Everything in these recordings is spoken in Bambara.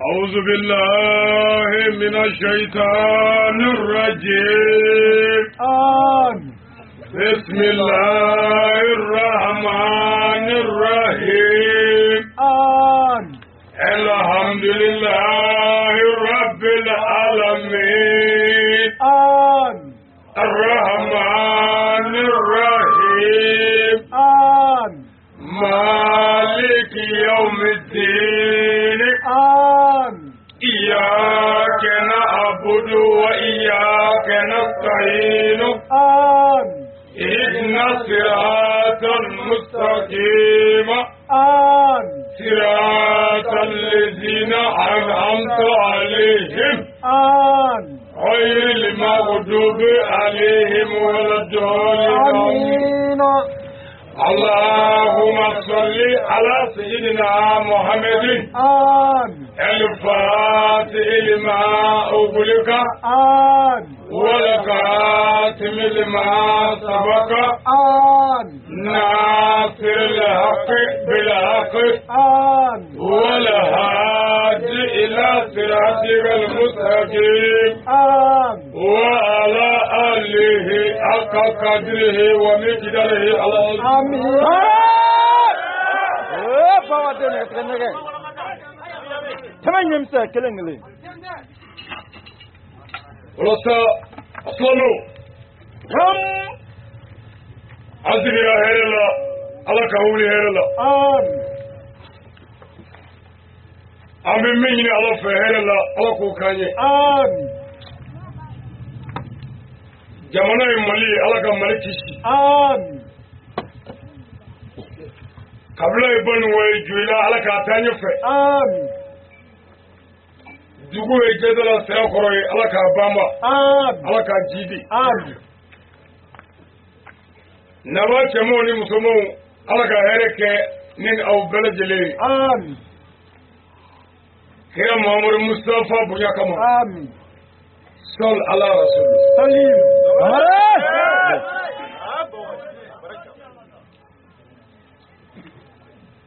أعوذ بالله من الشيطان الرجيم. بسم الله الرحمن الرحيم. الحمد لله رب العالمين. الرحمن الرحيم آمين مالك يوم الدين آمين إياك نعبد وإياك نستعين آمين اهدنا الصراط المستقيم آمين صراط الذين أنعمت عليهم آمين غير المغضوب عليهم ولا الضالين آمين اللهم صل على سيدنا محمد آمين الفاتح لما أغلق آمين والخاتم لما سبق آمين ناصر الحق بالحق آمين والهادي إلى صراطك المستقيم آمين وعلى آله حق قدره ومقداره العظيم آمين Walasa silamɛw an sigira hɛrɛ la Ala ka wuli hɛrɛ la آمين an bɛ min ɲini Ala fɛ hɛrɛ la Ala k'o k'an ye آمين jamana ye Mali ye Ala ka Mali kisi آمين kabila ye Banuwa ye Joyila Ala k'a taa ɲɛfɛ آمين dugu ye Jɛdala Sirakɔrɔ ye Ala k'a banba آمين Ala k'a jidi آمين naba cɛmanw ni musomanw Ala ka hɛrɛ kɛ ni aw bɛɛ lajɛlen ye آمين kira Muhammadu Mustafa bonya kama آمين sɔl ala rasul سليم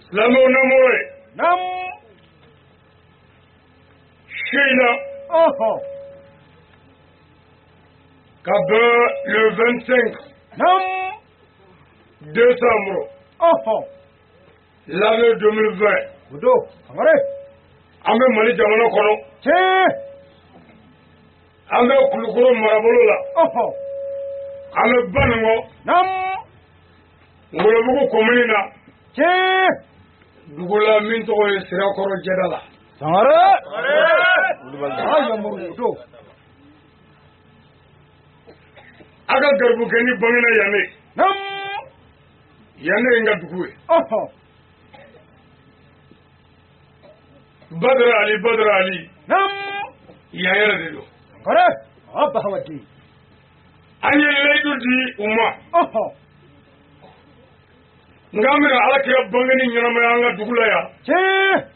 silamɛw namɔgɔ ye نعم su in na أوه ka bɛn le 25 نعم décembre أوه l'année 2020 ودو أمره an bɛ Mali jamana kɔnɔ تي an bɛ Kulukoro marabolo la أوه an bɛ Banuŋɔ نعم Ngolobugu commune na تي dugu la min tɔgɔ ye Sirakɔrɔ Jɛdala سمرة يا مرودو a ka garibukɛni bangena yan ne نعم yan ne ye n ka dugu ye أوه Badara Ali Badara Ali نعم yan yɛrɛ de don قرأ أبا هودي an ye layidu di u ma أوه nka an bɛna Ala kira bangeni ɲɛnamaya an ka dugu la yan تي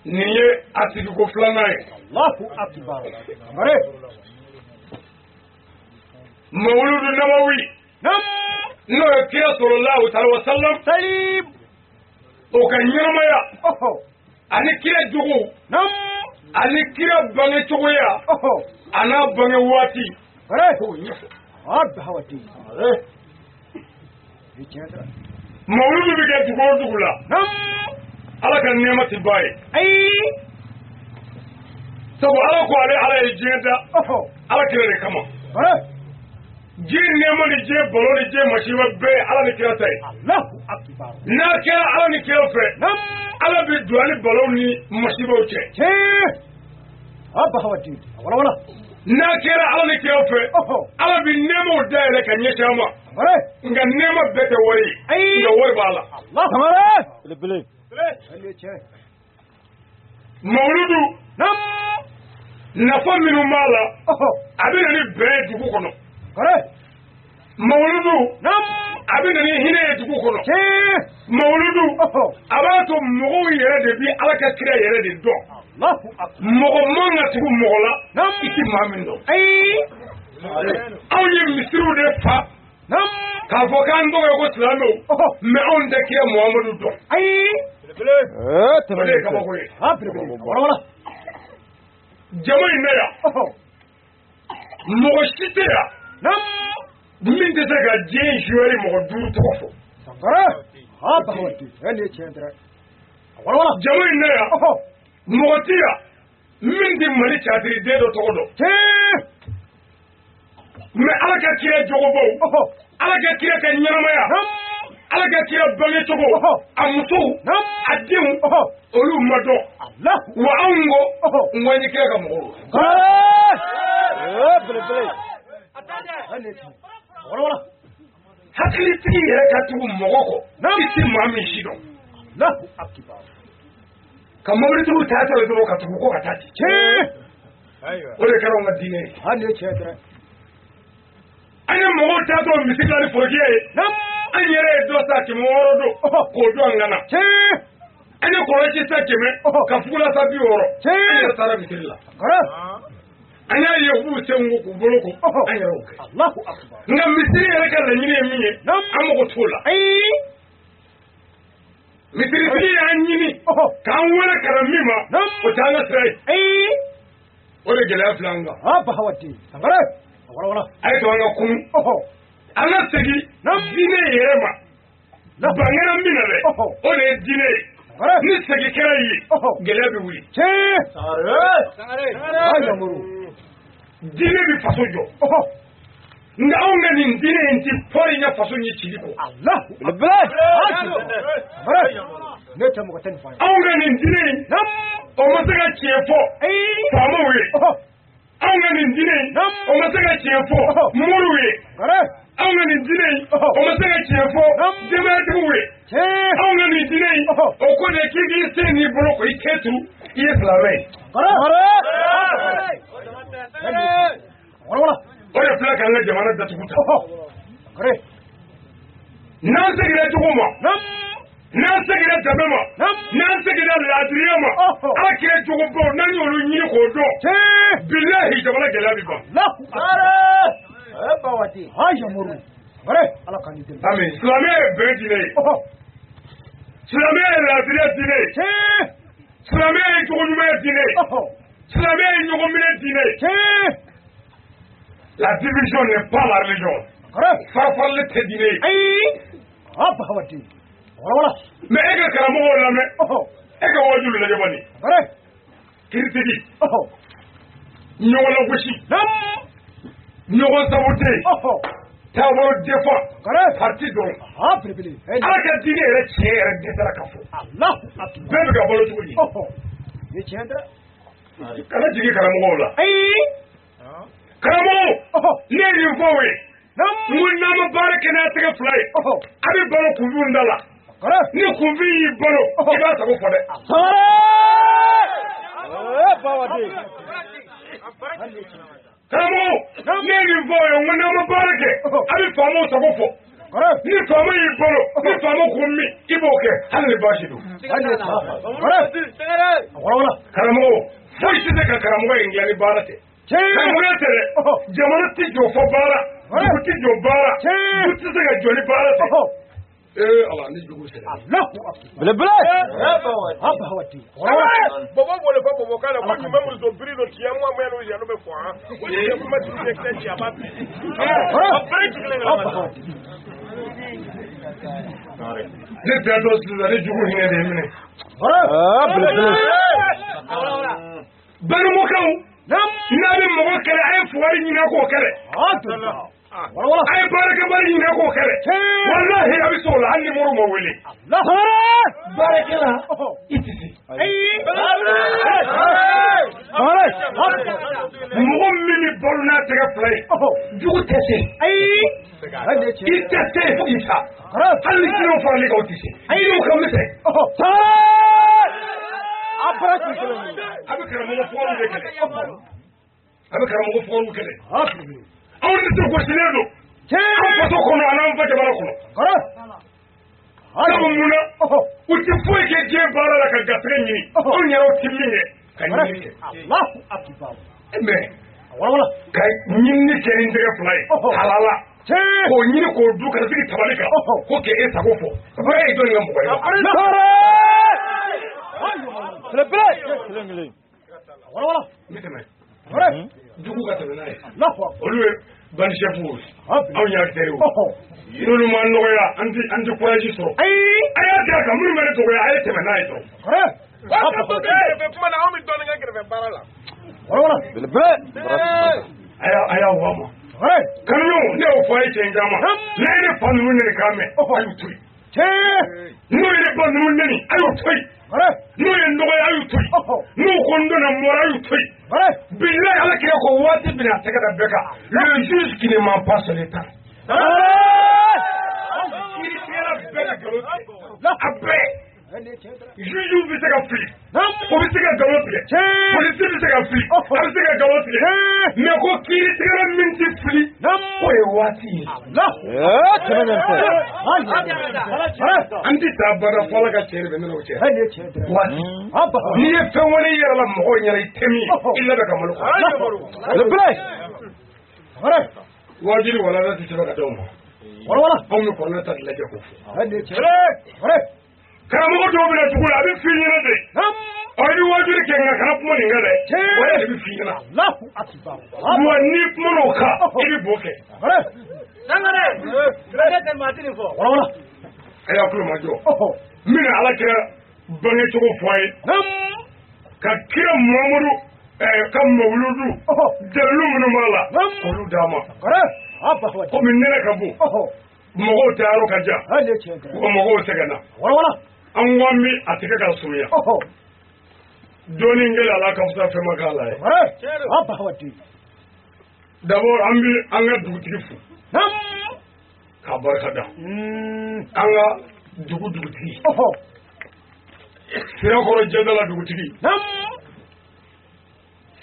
nin ye a sigiko filanan ye الله أكبر قرأ Mawuludu Nabawi نعم n'o ye kira sallallahu alaihi wa sallam سليم o ka ɲɛnamaya أوه ani kira jogo نعم ani kira bange cogoya أوه a n'a bange waati قرأ k'o ɲɛfɔ أبا هودي Mawuludu bɛ kɛ dugu o dugu la نعم Ala ka nɛɛma ti ban ye أي sabu Ala ko ale Ala ye diɲɛ da أوه Ala kira de kama قرأ diɲɛ nɛɛma ni diɲɛ balo ni diɲɛ masiba bɛɛ ye Ala ni kira ta ye الله أكبر n'a kɛra Ala ni kira fɛ نعم Ala bɛ don ani balo ni masibaw cɛ تي أبا هودي ولا ولا n'a kɛra Ala ni kira fɛ أوه Ala bɛ nɛɛmaw dayɛlɛ ka ɲɛsin an ma قرأ nka nɛɛma bɛɛ tɛ wari ye أي nka wari b'a la الله أكبر Mawuludu نعم nafa minnu b'a la أوه a bɛ na ni bɛn ye dugu kɔnɔ قرأ Mawuludu نعم a bɛ na ni hinɛ ye dugu kɔnɔ تي Mawuludu أوه a b'a to mɔgɔw yɛrɛ de bi Ala ka kira yɛrɛ de dɔn الله أكبر mɔgɔ man ka tugu mɔgɔ la نعم i ti maa min dɔn أي anw ye misiriw de fa نعم k'a fɔ k'an tɔgɔ ye ko silamɛw أوه mɛ anw tɛ kira Muhamadu dɔn أي o de ye kabako ye ولا ولا jama in na yan أوه mɔgɔ si tɛ yan نعم min tɛ se ka diɲɛ joueur mɔgɔ duuru tɔgɔ fɔ سنقرأ أبا هودي اللي تشندر ولا ولا jama in na yan أوه mɔgɔ tɛ yan min tɛ Mali catiriden dɔ tɔgɔ dɔn تي Mais ala ka kira jogobaw, ala ka kira ka ɲɛnamaya, ala ka kira bangecogo, a musow, a denw, olu ma dɔn. Wa anw ko n ko an ye kira ka mɔgɔw ye. Hakilitigi yɛrɛ ka tugu mɔgɔ kɔ, i ti maa min si dɔn. Ka mobilitigiw ta ta dɔrɔn ka tugu kɔ ka taa ci. O de kɛra anw ka diinɛ ye. An ye mɔgɔw taatɔ misi dilan ni forokiya ye. An yɛrɛ ye dɔ san 600 don k'o don an kana. An ye kɔlɔsi san 100 ka fugula san 60. An yɛrɛ taara misiri la. An y'a ye u b'u senw ko k'u bolo ko an yɛrɛ y'o kɛ. Nka misiri yɛrɛ ka laɲini ye min ye, an mago t'o la. Misiritigi y'an ɲini k'an wele ka na min ma, o t'an ka sira ye. O de gɛlɛya filɛ an kan. A ye to an ka kunu, an ka segin diinɛ yɛrɛ ma. Ban kɛra min na dɛ, o de ye diinɛ ye. Ni segin kɛra yen, gɛlɛya bɛ wuli. Diinɛ bɛ faso jɔ. Nka anw ka nin diinɛ in ti pɔri ɲɛ faso ɲɛ cili kɔ. Anw ka nin diinɛ in, o ma se ka tiɲɛ fɔ faamaw ye. Anw ka nin diinɛ in, o ma se ka tiɲɛ fɔ moriw ye. Anw ka nin diinɛ in, o ma se ka tiɲɛ fɔ denbayatigiw ye. Anw ka nin diinɛ in, o ko de k'i k'i sen n'i bolo ko i cɛ turu, i ye silamɛ ye. O de filɛ k'an ka jamana datugu tan. N'an seginna jugu ma, n'an seginna danbe ma, n'an seginna laadiriya ma, ala kira jogobaw n'an y'olu ɲini k'o dɔn, bilahi jamana gɛlɛya bɛ ban. Ami, silamɛya ye bɛn diinɛ ye. Silamɛya ye laadiriya diinɛ ye. Silamɛya ye jogoɲumanya diinɛ ye. Silamɛya ye ɲɔgɔnminɛ diinɛ ye. La division n'est pas la religion. Farafarali tɛ diinɛ ye. Mais e ka karamɔgɔw lamɛn, e ka wajulu lajɛ bani. Kiritigi, ɲɔgɔn lagosi, ɲɔgɔn sabote, taabolo defa, parti dɔrɔn. Ala ka diinɛ yɛrɛ tiɲɛ yɛrɛ dɛsɛra ka fɔ. Bɛɛ bɛ ka balo cogo di? Kana jigin karamɔgɔw la. Karamɔgɔw, ne ye nin fɔ aw ye. N ko n'an ma baara kɛ n'a tɛgɛ fila ye, a bɛ balo kunfinw da la. Ni kunfin y'i balo, i b'a sago fɔ dɛ. Karamɔgɔw, ne ye nin fɔ aw ye, n ko n'an ma baara kɛ, a bɛ faamaw sago fɔ. Ni faama y'i balo, ni faama ko min, i b'o kɛ, hali ni baasi don. Karamɔgɔw, foyi tɛ se ka karamɔgɔ in dilan ni baara tɛ. Karamɔgɔya tɛ dɛ, jamana tɛ jɔ fɔ baara, dugu tɛ jɔ baara, du tɛ se ka jɔ ni baara tɛ. Ala ni jugu sera. Belebele. Bobo wole fɔ bobo kan na ko ɲuman muso biri dɔ tiɲɛ mu amu yɛrɛ bɛ fɔ han. O tiɲɛ kuma ti tiɲɛ tiɲɛ tiɲɛ a b'a bi. A bɛɛ jigilen ka na. Ne tɛ dɔ sisan ne jugu hinɛ de ye minɛ. Belebele. Balimakaw, n'a bɛ mɔgɔ kɛlɛ, a ye fugari ɲini a k'o kɛlɛ. A ye baarakɛbali ɲini a k'o kɛlɛ. Walahi a bɛ s'o la hali ni moriw ma wele. Baarakɛla i tɛ se. Mɔgɔ min bɛ balo n'a tɛgɛ fila ye, jugu tɛ se. I tɛ se fo k'i sa. Hali ni jinɛw faral'i kan o tɛ se. Jinɛw ka misɛn. A bɛ karamɔgɔ fugariw de kɛlɛ. A bɛ karamɔgɔ fugariw kɛlɛ. Anw de tɛ gosilen don. An faso kɔnɔ ani an fa jamana kɔnɔ. Sabu mun na, u tɛ foyi kɛ diɲɛ baara la ka garisɛgɛ ɲini. Anw yɛrɛw tɛ min kɛ ka ɲinini kɛ. Mais ka ɲinini kɛ ni tɛgɛ fila ye halala. K'o ɲini k'o dun ka sigi tabali kan ko k'e sago fɔ. E ye jɔnni ka mɔgɔ ye? N bɛ tɛmɛ. Jugu ka tɛmɛ n'a ye. Olu ye bandi chef ye. Anw y'a acteurs ye. N'olu ma nɔgɔya, an tɛ courage sɔrɔ. A y'a kɛ a kan minnu bɛ ne dɔgɔya, a ye tɛmɛ n'a ye dɔrɔn. Kɛrɛfɛ kuma na, anw bɛ dɔɔnin kɛ kɛrɛfɛ baara la. Belebele. A y'a wa ma. Kanu ne y'o fɔ a ye cɛ caman n'a ye ne fa ninnu neni k'a mɛn a y'u to yen n'u ye ne ba ninnu neni a y'u to yen n'u ye n dɔgɔya a y'u to yen n'u ko n donna n bɔra a y'u to yen bilahi Ala kira ko waati bɛna a tɛgɛ da bɛɛ kan le juge qui ne ment pas c'est l'État. Kiiritigɛla bɛɛ ka nkalon tigɛ a bɛɛ. Juge bɛ se ka fili o bɛ se ka nkalon tigɛ polisi bɛ se ka fili a bɛ se ka nkalon tigɛ mais ko kiiritigɛla min tɛ fili o ye waati ye. An tɛ taa baara fɔ Ala ka tiɲɛ de bɛ ne n'o cɛ. Waati n'i ye fɛn wɛrɛ i yɛrɛ la mɔgɔw ɲɛna i tɛ min ye i labɛn ka malo kɔnɔ. Waajuli walanda tɛ sɛbɛn ka d'aw ma. Anw bɛ kɔrɔnɛ ta de lajɛ k'o fɔ. Karamɔgɔ dɔw bɛna dugu la a bɛ f'i ɲɛna de ɔ i bɛ waajuli kɛ nka kana kuma nin kan dɛ o yɛrɛ de bɛ f'i ɲɛna wa n'i kumana o kan i bɛ bo kɛ. A y'a tulo majɔ n bɛna Ala kira bangecogo fɔ a ye ka kira Muhamadu ka mawuludu dalilu minnu b'a la k'olu d'a ma komi nɛnɛ ka bon mɔgɔw tɛ yɔrɔ ka jan wa mɔgɔw sɛgɛnna an ko an bɛ a tɛgɛ ka surunya dɔɔnin kɛlen ala ka fisa fɛn ma k'a la ye. D'abord an bɛ an ka dugutigi fo k'a barika da an ka dugu dugutigi Sirakɔrɔ Jɛdala dugutigi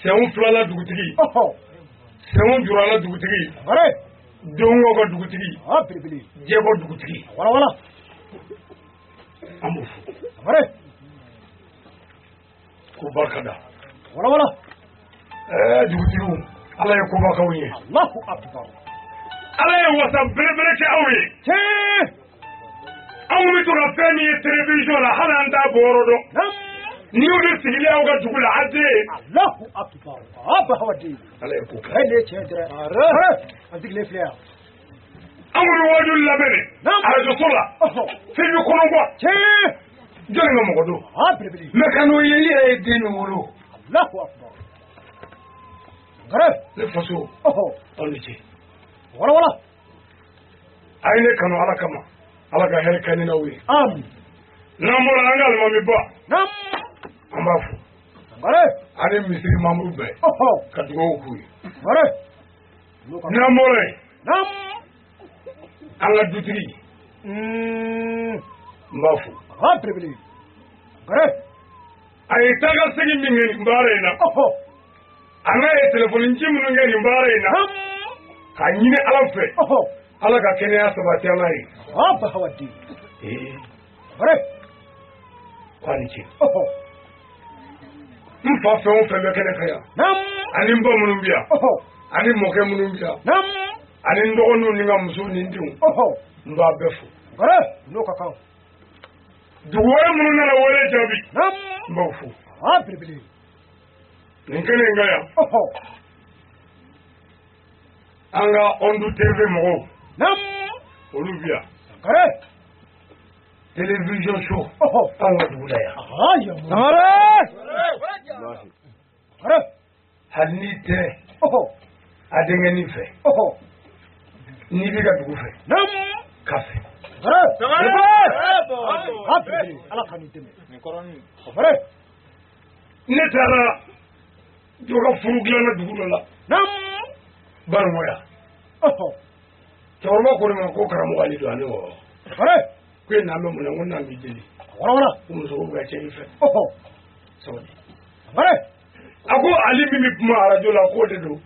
Sɛnw Filala dugutigi Sɛnw Jurala dugutigi Dongo ka dugutigi Jɛbɔ dugutigi an b'o fo k'u barika da. Dugutigiw Ala ye koba k'aw ye. Ala ye wasa belebele kɛ aw ye. Anw bɛ to ka fɛn min ye télévision la hali an t'a bɔ yɔrɔ dɔn. N'i y'o de sigilen aw ka dugu la a tɛ yen. Ala ye ko kɛ. Anw bɛ waajuli lamɛn de arajoso la fɛn bɛ kɔnɔ kuwa. Jɔnni ka mɔgɔ don. Mais ka n'o ye i yɛrɛ ye den min wolo. Ne faso aw ni ce. A ye ne kanu Ala kama. Ala ka hɛrɛ kɛ ni n'aw ye. N'an bɔra an ka alimami ba an b'a fo ani misiri mamuru bɛɛ ka dugawu k'u ye. N'an bɔra yen an ka dutigi n b'a fo. A ye taa ka segin min kɛ nin baara in na a n'a ye telefɔni ci minnu kɛ nin baara in na k'a ɲini Ala fɛ Ala ka kɛnɛya sabati Ala ye. K'a ni ce. N fa fɛn o fɛn bɛ kɛnɛ kan yan ani n ba minnu bɛ yan ani mɔkɛ minnu bɛ yan ani n dɔgɔninw ni n ka musow ni n denw n b'a bɛɛ fo. Dugu wɛrɛ minnu nana wele jaabi n b'aw fo. Nin kɛnɛ in kan yan an ka Ondu TV mɔgɔw olu bɛ yan. Télévision show anw ka dugu la yan. Hali n'i tɛ a denkɛnin fɛ n'i b'i ka dugu fɛ k'a fɛ. Ne taara dɔ ka furu dilanna dugu dɔ la Banuya. Cɛkɔrɔba ko ne ma ko karamɔgɔ Ali don ani wɔɔrɔ. Ko e n'an bɛ mun na n ko n'an b'i deli. Ko muso ko bɛ ka cɛ i fɛ. Sabali. A ko Ali min bɛ kuma arajo la k'o de don.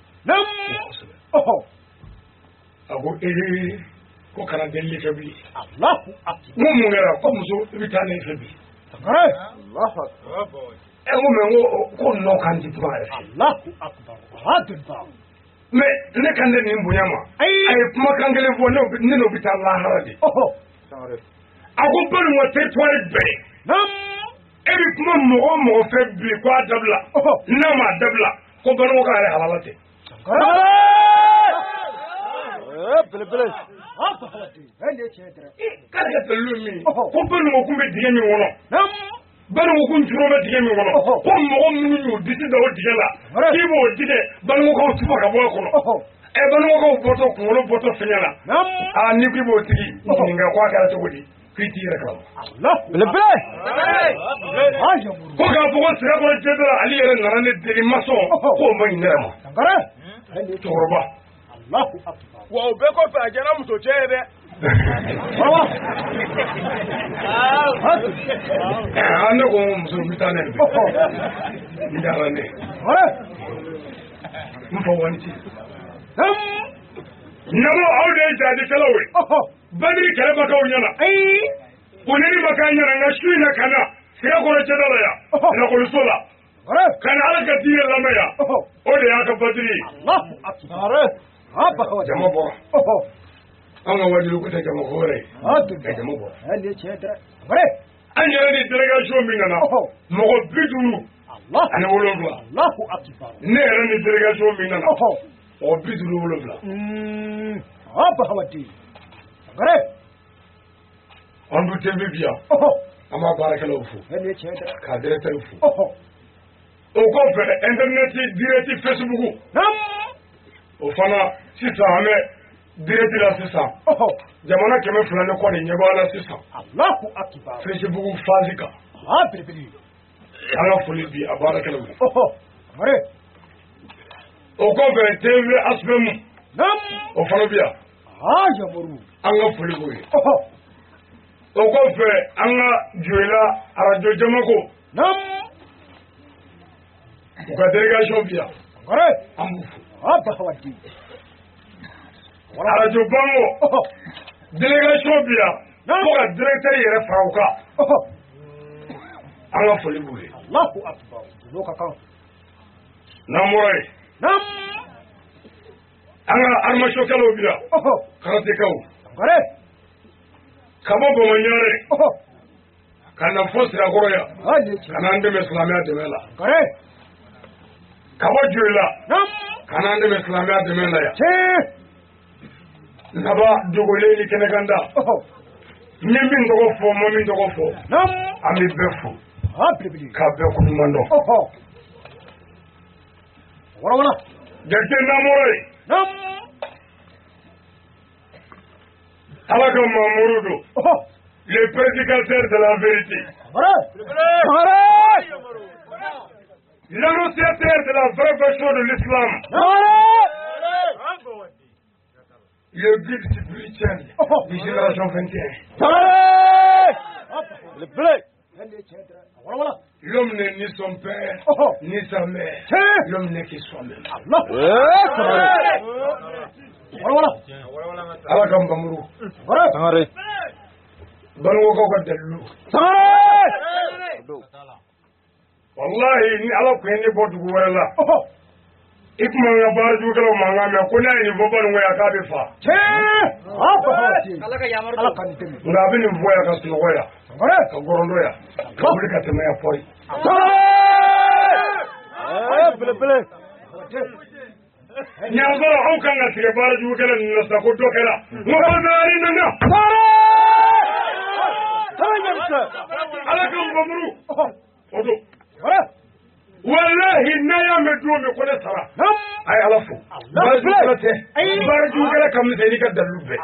A ko ee ko kana delili kɛ bilen. N ko mun kɛra ko muso i bɛ taa ne fɛ bi. Ɛ n ko mais n ko ko nɔ kan ti kuma yɛrɛ. Mais ne kan tɛ nin bonya ma. A ye kumakan kelen fɔ ne n'o bɛ taa lahara de. A ko Banuwa territoire bɛɛ. E bɛ kuma mɔgɔ o mɔgɔ fɛ bi ko a dabila. N'a ma dabila ko Banuwa ka yɛrɛ halala tɛ. K'ale ka dalilu min ye ko Banuwa kun bɛ dingɛ min kɔnɔ. Banuwa kun juru bɛ dingɛ min kɔnɔ ko mɔgɔ minnu y'u disi da o dingɛ la k'i b'o dingɛ Banuwakaw tufa ka bɔ a kɔnɔ. Banikɔkaw bɔtɔ kunkolo bɔtɔ fiɲɛ la. Aa n'i k'i b'o tigi ɲininka ko a kɛra cogo di k'i t'i yɛrɛ kalama. Belebele. Ko k'a fɔ ko Sirakɔrɔ Jɛdala ale yɛrɛ nana ne deli ma sɔn k'o ma ɲi ne yɛrɛ ma. Cɛkɔrɔba. Wa o bɛɛ kɔfɛ a kɛra muso cɛ ye dɛ. Ne ko muso n bɛ taa ne ye. N diyara ne ye. N fa wani ci. Namo aw de ye jaadikɛlaw ye. Badiri kɛlɛ ma k'aw ɲɛna. Kuneni ma k'an ɲɛna nka su in na ka na Sirakɔrɔ Jɛdala yan. Lakɔliso la. Ka na Ala ka diinɛ lamɛn yan. O de y'a ka badiri ye. Jama bɔra. An ka wajibi ko tɛ jama ko wɛrɛ ye. Ka jama bɔra. An yɛrɛ ni délégation min nana. Mɔgɔ 57. Ne yɛrɛ ni délégation min nana. Mɔgɔ 57. An dun TV bi yan. An b'a baarakɛlaw fo. K'a directeur fo. O kɔfɛ internet direct Facebook. O fana sisan an bɛ direct la sisan. Jamana 200 ni kɔ de ɲɛ b'a la sisan. Facebook phase kan. An ka foli bi a baarakɛlaw ye. O kɔfɛ TV ASPM. O fana bi yan. An ka foli b'o ye. O kɔfɛ an ka Joyila arajo Jamako. U ka délégation bi yan. An b'u fo. Arajo Bango. Délégation bi yan. Fo ka directeur yɛrɛ fara u kan. An ka foli b'u ye. N'an bɔra yen. An ka armation-kɛlaw bi yan. Karatekaw. Ka bɔ Bamakɔɲare. Ka na fo Sirakɔrɔ yan. Ka n'an dɛmɛ silamɛya dɛmɛ la. Ka bɔ Joyila. Ka n'an dɛmɛ silamɛya dɛmɛ la yan. Naba dogolen ni kɛnɛkanda. N ye min tɔgɔ fɔ n ma min tɔgɔ fɔ. An bɛ bɛɛ fo. K'a bɛɛ koɲuman dɔn. Jakite n'an bɔra yen. Ala ka Mamuru don. Le prédicateur de la vérité. L'annonciateur de la vraie version de l'islam. Le guide spirituel de génération 21. L'homme n'est ni son père, ni sa mère. L'homme n'est que soi-même. Ala ka Mamuru. Banikɔkaw ka dalilu. Walahi ni Ala kun ye ne bɔ dugu wɛrɛ la. I kun b'an ka baarajugukɛlaw mankan mɛn ko n'a ye nin fɔ Banikɔ yan k'a bɛ fa. Nka a bɛ nin fɔ yan ka sunɔgɔ yan. Ka gɔrɔndɔ yan. Ka wuli ka tɛmɛ yan fɔri. Ɲansɔrɔ aw kan ka tigɛ baarajugukɛla ninnu na sisan ko dɔ kɛra. N ko Bazali nana. Ala ka Mamuru. O don. Walahi n'a y'a mɛn don min ko ne sara. A ye Ala fo. Baarajugukɛla tɛ. Baarajugukɛla ka misɛn n'i ka dalilu bɛɛ.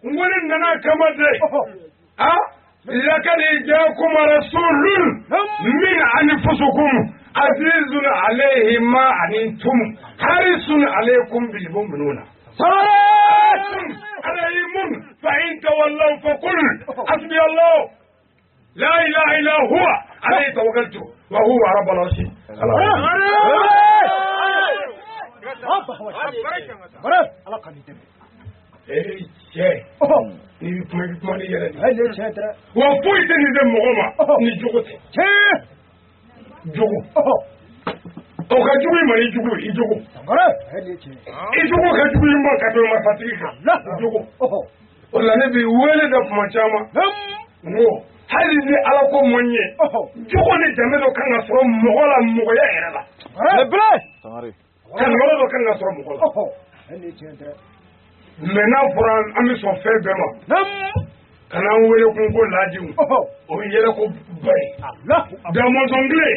N ko ne nana kama dɛ. Lakad jaakum rasulun min anfusikum azizun alayhi ma anittum harisun alaykum bil mu'minina. Alayhim fa in tawallaw faqul hasbi Allah la ilaha illa huwa alayhi tawakkaltu wa huwa rabbul arshi. Cɛ n'i bɛ kuma i bɛ kuma n'i yɛrɛ de ye. Wa foyi tɛ nin se mɔgɔ ma ni jogo tɛ. Jogo. O ka jugu i ma i jugu i jogo. I jogo ka jugu i ma ka tɛmɛ marifatigi kan. Jogo. O la ne b'i wele da kuma caman. N ko hali ni Ala ko ma ɲɛ. Jogo ni danbe dɔ kan ka sɔrɔ mɔgɔ la mɔgɔya yɛrɛ la. Kanuyɔrɔ dɔ kan ka sɔrɔ mɔgɔ la. Mais n'a fɔra an bɛ sɔn fɛn bɛɛ ma. Ka n'an wele kun ko lajiw. O ye yɛlɛ ko ba ye. Damɔzɔn kelen.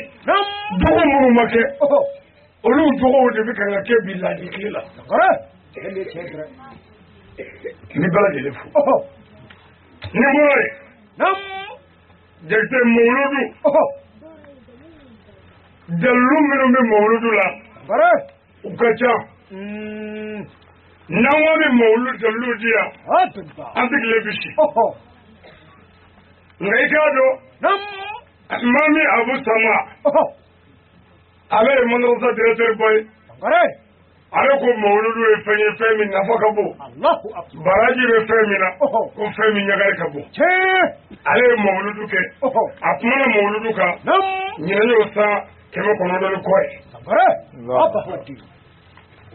Jogo minnu ma kɛ. Olu jogow de bɛ kan ka kɛ bi laadiri la. N bɛ bɛɛ lajɛlen fo. Ni bɔra yen. Jakite mawuludu. Dalilu minnu bɛ mawuludu la. U ka ca. N'an ko bɛ mawuludu dalilu di yan. An sigilen bɛ si. Nka i k'a dɔn. Mami Abu Sama. Ale ye madrasa directeur ba ye. Ale ko mawuludu ye fɛn ye fɛn min nafa ka bon. Baraji bɛ fɛn min na. Ko fɛn min ɲagari ka bon. Ale ye mawuludu kɛ. A kumana mawuludu kan. Ɲinɛ y'o san 900 ni kɔ ye.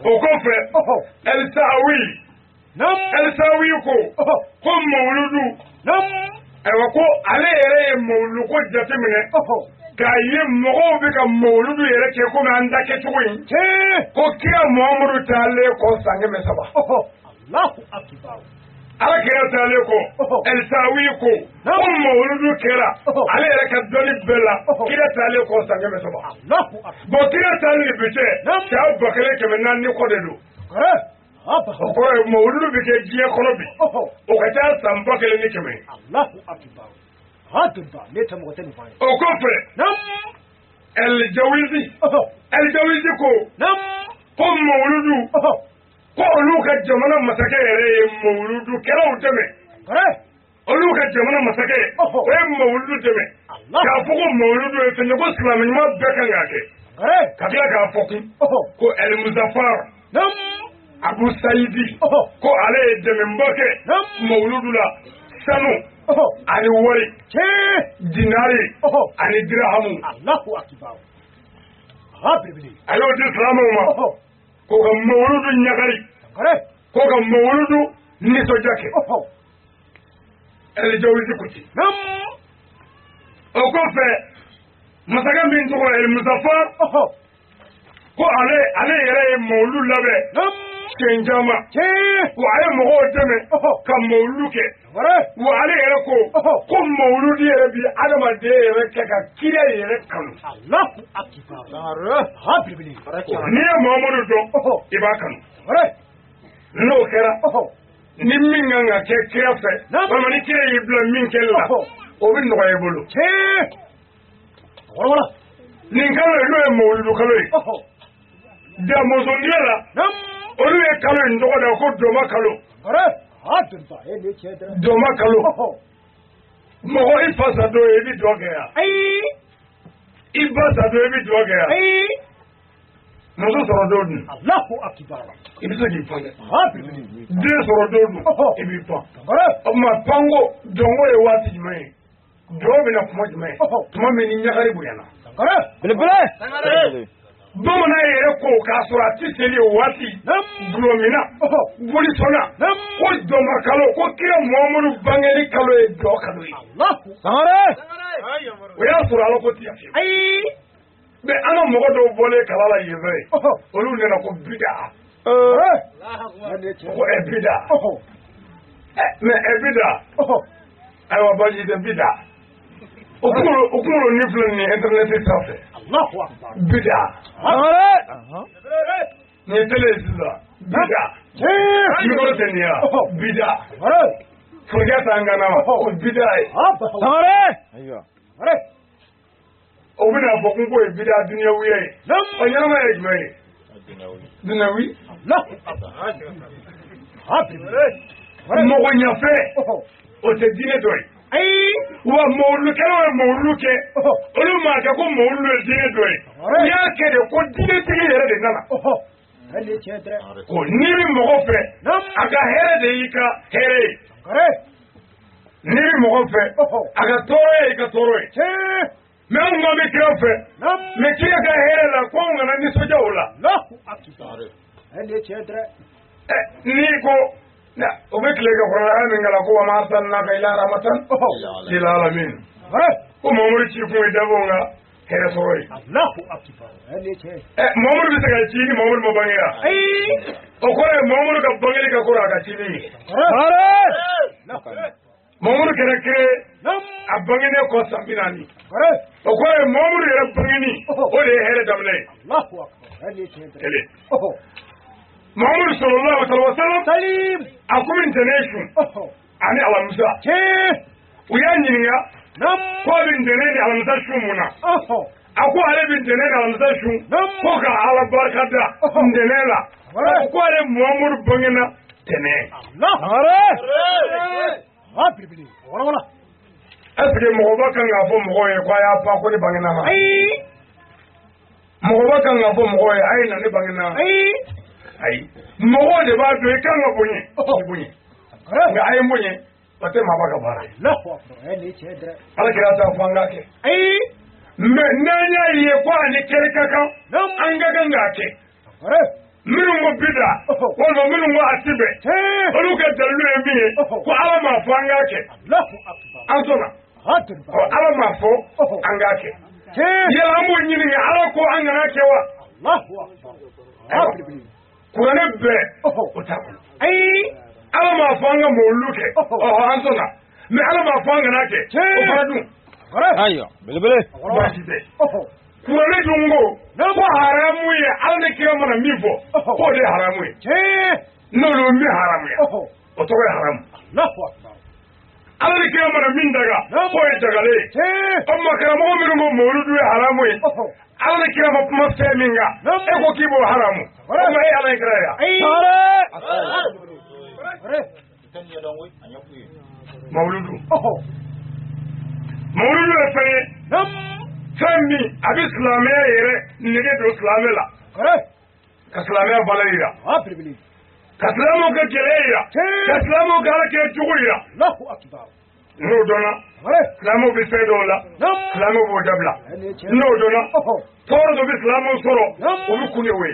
O kɔfɛ. Ɛlisawi. Ɛlisawi ko mawuludu. Ayiwa ko ale yɛrɛ ye mawuludu ko jateminɛ. K'a ye mɔgɔw bɛ ka mawuludu yɛrɛ kɛ komi an ta kɛcogo in. Ko kira Muhamadu taalen kɔ san 300. Ala kira taalen kɔ. Ɛlisawi ko mawuludu kɛra ale yɛrɛ ka dɔnni bɛɛ la kira taalen kɔ san 300. Bon kira taalen de bi cɛ san 1400 ni kɔ de don. O kɔrɔ ye mawuludu bɛ kɛ diɲɛ kɔnɔ bi. O ka ca san 1100. O kɔfɛ Ɛlijawizi Ɛlijawizi ko mawuludu ko olu ka jamana masakɛ yɛrɛ ye mawuludu kɛlaw dɛmɛ. Olu ka jamana masakɛ o ye mawuludu dɛmɛ. K'a fɔ ko mawuludu ye fɛn ye ko silamɛ ɲuman bɛɛ kan k'a kɛ. Ka tila k'a fɔ kun ko Ɛlimuzafar Abu Sayidi ko ale ye dɛmɛba kɛ mawuludu la sanu. Ani wari dinari ani dirahamu. A y'o di silamɛw ma k'o ka mawuludu ɲagari k'o ka mawuludu nisɔndiya kɛ. Ɛlijawizi ko ten. O kɔfɛ masakɛ min tɔgɔ Ɛlimuzafar ko ale yɛrɛ ye mawuludu labɛn siɲɛ caman. Wa a ye mɔgɔw dɛmɛ ka mawuludu kɛ. Wa ale yɛrɛ ko mawuludu yɛrɛ bi adamaden yɛrɛ kɛ ka kira yɛrɛ kanu. N'i ye Muhamadu dɔn i b'a kanu. N'o kɛra ni min kan ka kɛ kira fɛ walima ni kira y'i bila min kɛli la o bɛ nɔgɔya i bolo. Nin kalo in n'o ye mawuludu kalo ye. Damɔzɔndiya la olu ye kalo in tɔgɔ da ko dɔma kalo. Dɔma kalo. Mɔgɔ i fa sa don i bɛ dɔ kɛ yan. I ba sa don i bɛ dɔ kɛ yan. Muso sɔrɔ don dun. I bɛ se k'i pan dɛ. Den sɔrɔ don dun. I b'i pan. O tuma panko dɔnko ye waati jumɛn ye? Dɔw bɛna kuma jumɛn ye? Tuma min ni ɲagari bonyana. Belebele. Bamanan yɛrɛ ko k'a sɔrɔ a ti seli o waati gulɔmina bolisɔnna ko dɔnba kalo ko kira Muhamadu bangeli kalo ye dɔ kalo ye. O y'a sɔrɔ Ala ko ti yan fiyewu. Mais an ka mɔgɔ dɔw bɔlen kala la yen fɛ olu nana ko bida. Ko ɛ bida. Mais ɛ bida. Ayiwa baasi tɛ bida. O kunkolo ni filɛ nin ye internet sanfɛ. Bida. Nin ye télé ye sisan. Bida. Micro tɛ nin ye wa? Bida. Forokɛ t'an kan na wa? O bida ye. O bɛna fɔ ko ye bida dunyawiya ye. O ɲɛnama ye jumɛn ye? Dunyawi. Mɔgɔ ɲɛfɛ o tɛ diinɛ dɔ ye. Wa mawulukɛlaw ye mawulu kɛ olu m'a kɛ ko mawulu ye diinɛ dɔ ye. U y'a kɛ de ko diinɛtigi yɛrɛ de nana. Ko n'i bɛ mɔgɔ fɛ a ka hɛrɛ de y'i ka hɛrɛ ye. N'i bɛ mɔgɔ fɛ a ka tɔɔrɔ ye i ka tɔɔrɔ ye. Mais anw ko an bɛ kira fɛ mais kira ka hɛrɛ la ko anw kana nisɔndiya o la. N'i ko o bɛ tile ka kɔrɔ min kalan ko wa ma arsalnaka illa rahmatan lil alamin. Ko Muhamadu ci kun ye dabɔ ka hɛrɛ sɔrɔ ye. Muhamadu bɛ se ka ci ni Muhamadu ma bange wa? O kɔrɔ ye Muhamadu ka bangeli ka kɔrɔ a ka cili ye. Muhamadu kɛra kira ye a bangenen kɔ san 40. O kɔrɔ ye Muhamadu yɛrɛ bangeni o de ye hɛrɛ daminɛ ye. Kelen. Muhammadu sallallahu alaihi wa sallam a ko min ntɛnɛn sun ani alamisa. U y'a ɲininka ko a bɛ ntɛnɛn ni alamisa sun mun na. A ko ale bɛ ntɛnɛn ni alamisa sun ko ka Ala barika da ntɛnɛn la. Ko ale Muhammadu bangena tɛnɛn. Est ce que mɔgɔba kan k'a fɔ mɔgɔw ye ko a y'a pan ko ne bangena ma? Mɔgɔba kan k'a fɔ mɔgɔw ye a ye na ne bangena? Ayi. Mɔgɔw de b'a dɔn i kan ka bonya, i bonya. Nka a ye n bonya, o tɛ maaba ka baara ye. Ala kira t'a fɔ an k'a kɛ. Mais n'an y'a ye ko a ni kɛli ka kan, an ka kan k'a kɛ. Minnu ko bida, walima minnu ko a ti bɛn, olu ka dalilu ye min ye, ko Ala m'a fɔ an k'a kɛ. An sɔnna. Ɔ Ala m'a fɔ an k'a kɛ. Yala an b'o ɲininka Ala ko an kana kɛ wa? Kuranɛ bɛɛ o t'a kɔnɔ. Ala m'a fɔ an ka mawulu kɛ, ɔhɔ an sɔnna. Mais Ala m'a fɔ an kana kɛ, o fana dun. Ayiwa belebele. Baasi tɛ. Kuranɛ dun ko ko haramu ye Ala ni kira mana min fɔ k'o de ye haramu ye. N'olu min haramuya, o tɔgɔ ye haramu. Ala ni kira mana min daga k'o ye dagalen ye. O tuma karamɔgɔ minnu ko mawuludu ye haramu ye, Ala ni kira ma kuma fɛn min kan, e ko k'i b'o haramu. O tuma e Ala ni kira ye wa? Mawuludu. Mawuludu ye fɛn ye. Fɛn min a bɛ silamɛya yɛrɛ nege don silamɛ la. Ka silamɛya valeur yira. Ka silamɛw ka gɛlɛya yira. Ka silamɛw ka Ala kɛ jogo yira. N'o dɔnna, silamɛw bɛ fɛn dɔw la, silamɛw b'o dabila. N'o dɔnna, tɔɔrɔ dɔ bɛ silamɛw sɔrɔ, o bɛ kun de o ye.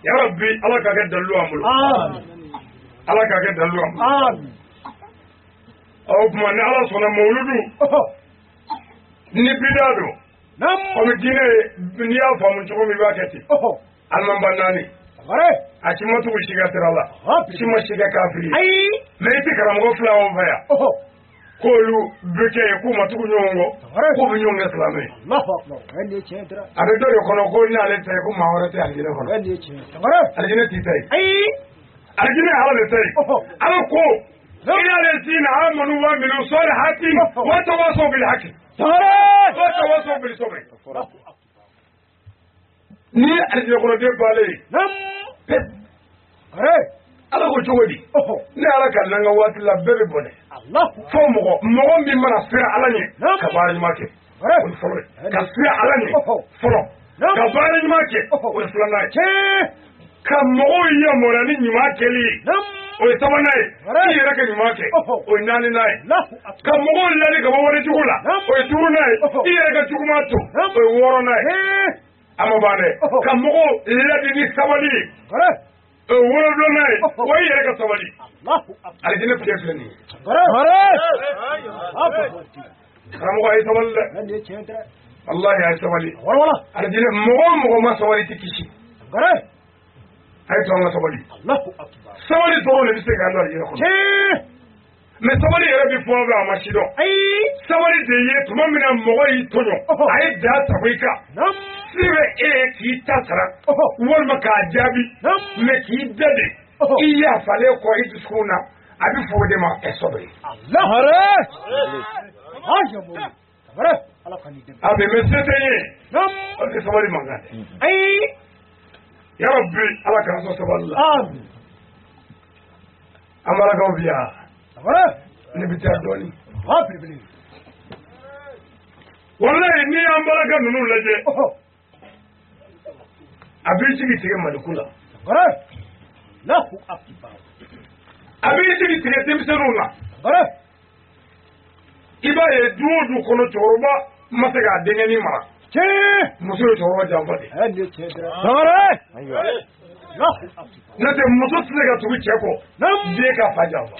Ya Rabbi, Ala k'a kɛ dalilu an bolo. Ala k'a kɛ dalilu an bolo. O tuma ni Ala sɔnna mawuludu ni bida don, komi diinɛ ye n'i y'a faamu cogo min i b'a kɛ ten. Alimamba naani a si ma tugu si ka sira la, si ma si kɛ kafiri ye. Mais i tɛ karamɔgɔ fila o fɛ yan k'olu bɛ kɛ yen k'u ma tugu ɲɔgɔn kɔ, k'u bɛ ɲɔgɔn kɛ silamɛ ye. A bɛ dɔ de kɔnɔ ko n'ale ta ye ko maa wɛrɛ tɛ alijinɛ kɔnɔ. Alijinɛ t'i ta ye. Alijinɛ ye Ala de ta ye. Ala ko ila lazina amanu wa amilu salihati wa tawasaw bil haqi wa tawasaw bil sabri. Ni ye alijinɛ kɔnɔden balen ye, Ala ko cogo di? Ne Ala ka n'an ka waati la bɛɛ bɛ bɔnɛ. Fo mɔgɔ mɔgɔ min mana siran Ala ɲɛ ka baara ɲuman kɛ, o ye fɔlɔ ye. Ka siran Ala ɲɛ fɔlɔ, ka baara ɲuman kɛ, o ye filanan ye. Ka mɔgɔw yamaruya ni ɲuman kɛli ye, o ye sabanan ye. I yɛrɛ ka ɲuman kɛ, o ye naaninan ye. Ka mɔgɔw ladi ka bɔ wale jugu la, o ye duurunan ye. I yɛrɛ ka juguman to, o ye wɔɔrɔnan ye. A ma ban dɛ. Ka mɔgɔw ladi ni sabali ye, o ye wolonfilanan ye. O ye yɛrɛ ka sabali. Alijinɛ fiɲɛ filɛ nin ye. Karamɔgɔ a ye sabali dɛ. Walahi a ye sabali. Alijinɛ mɔgɔ o mɔgɔ ma sabali tɛ kisi. A ye to an ka sabali. Sabali dɔrɔn de bɛ se k'an don alijinɛ kɔnɔ. Mais sabali yɛrɛ bɛ fɔ a ma si dɔn. Sabali de ye tuma min na mɔgɔ y'i tɔɲɔ, a ye da sago i kan. Se bɛ e ye k'i ta sara walima k'a jaabi, mais k'i da de i yafalen kɔ i dusukun na, a bɛ fɔ o de ma ɛ sabali. A bɛ mɛ se tɛ n ye, o tɛ sabali mankan dɛ. Ya Rabbi, Ala k'an sɔn sabali la. An balakaw bi yan. Ne bɛ taa dɔɔnin. Walayi n'i y'an balaka ninnu lajɛ, a b'i jigi tigɛ Maliko la. A b'i jigi tigɛ denmisɛnninw na. I b'a ye du o du kɔnɔ cɛkɔrɔba ma se k'a denkɛnin mara. Muso ye cɛkɔrɔba janfa de. N'o tɛ muso tɛ se ka tugu cɛ kɔ den ka fa janfa.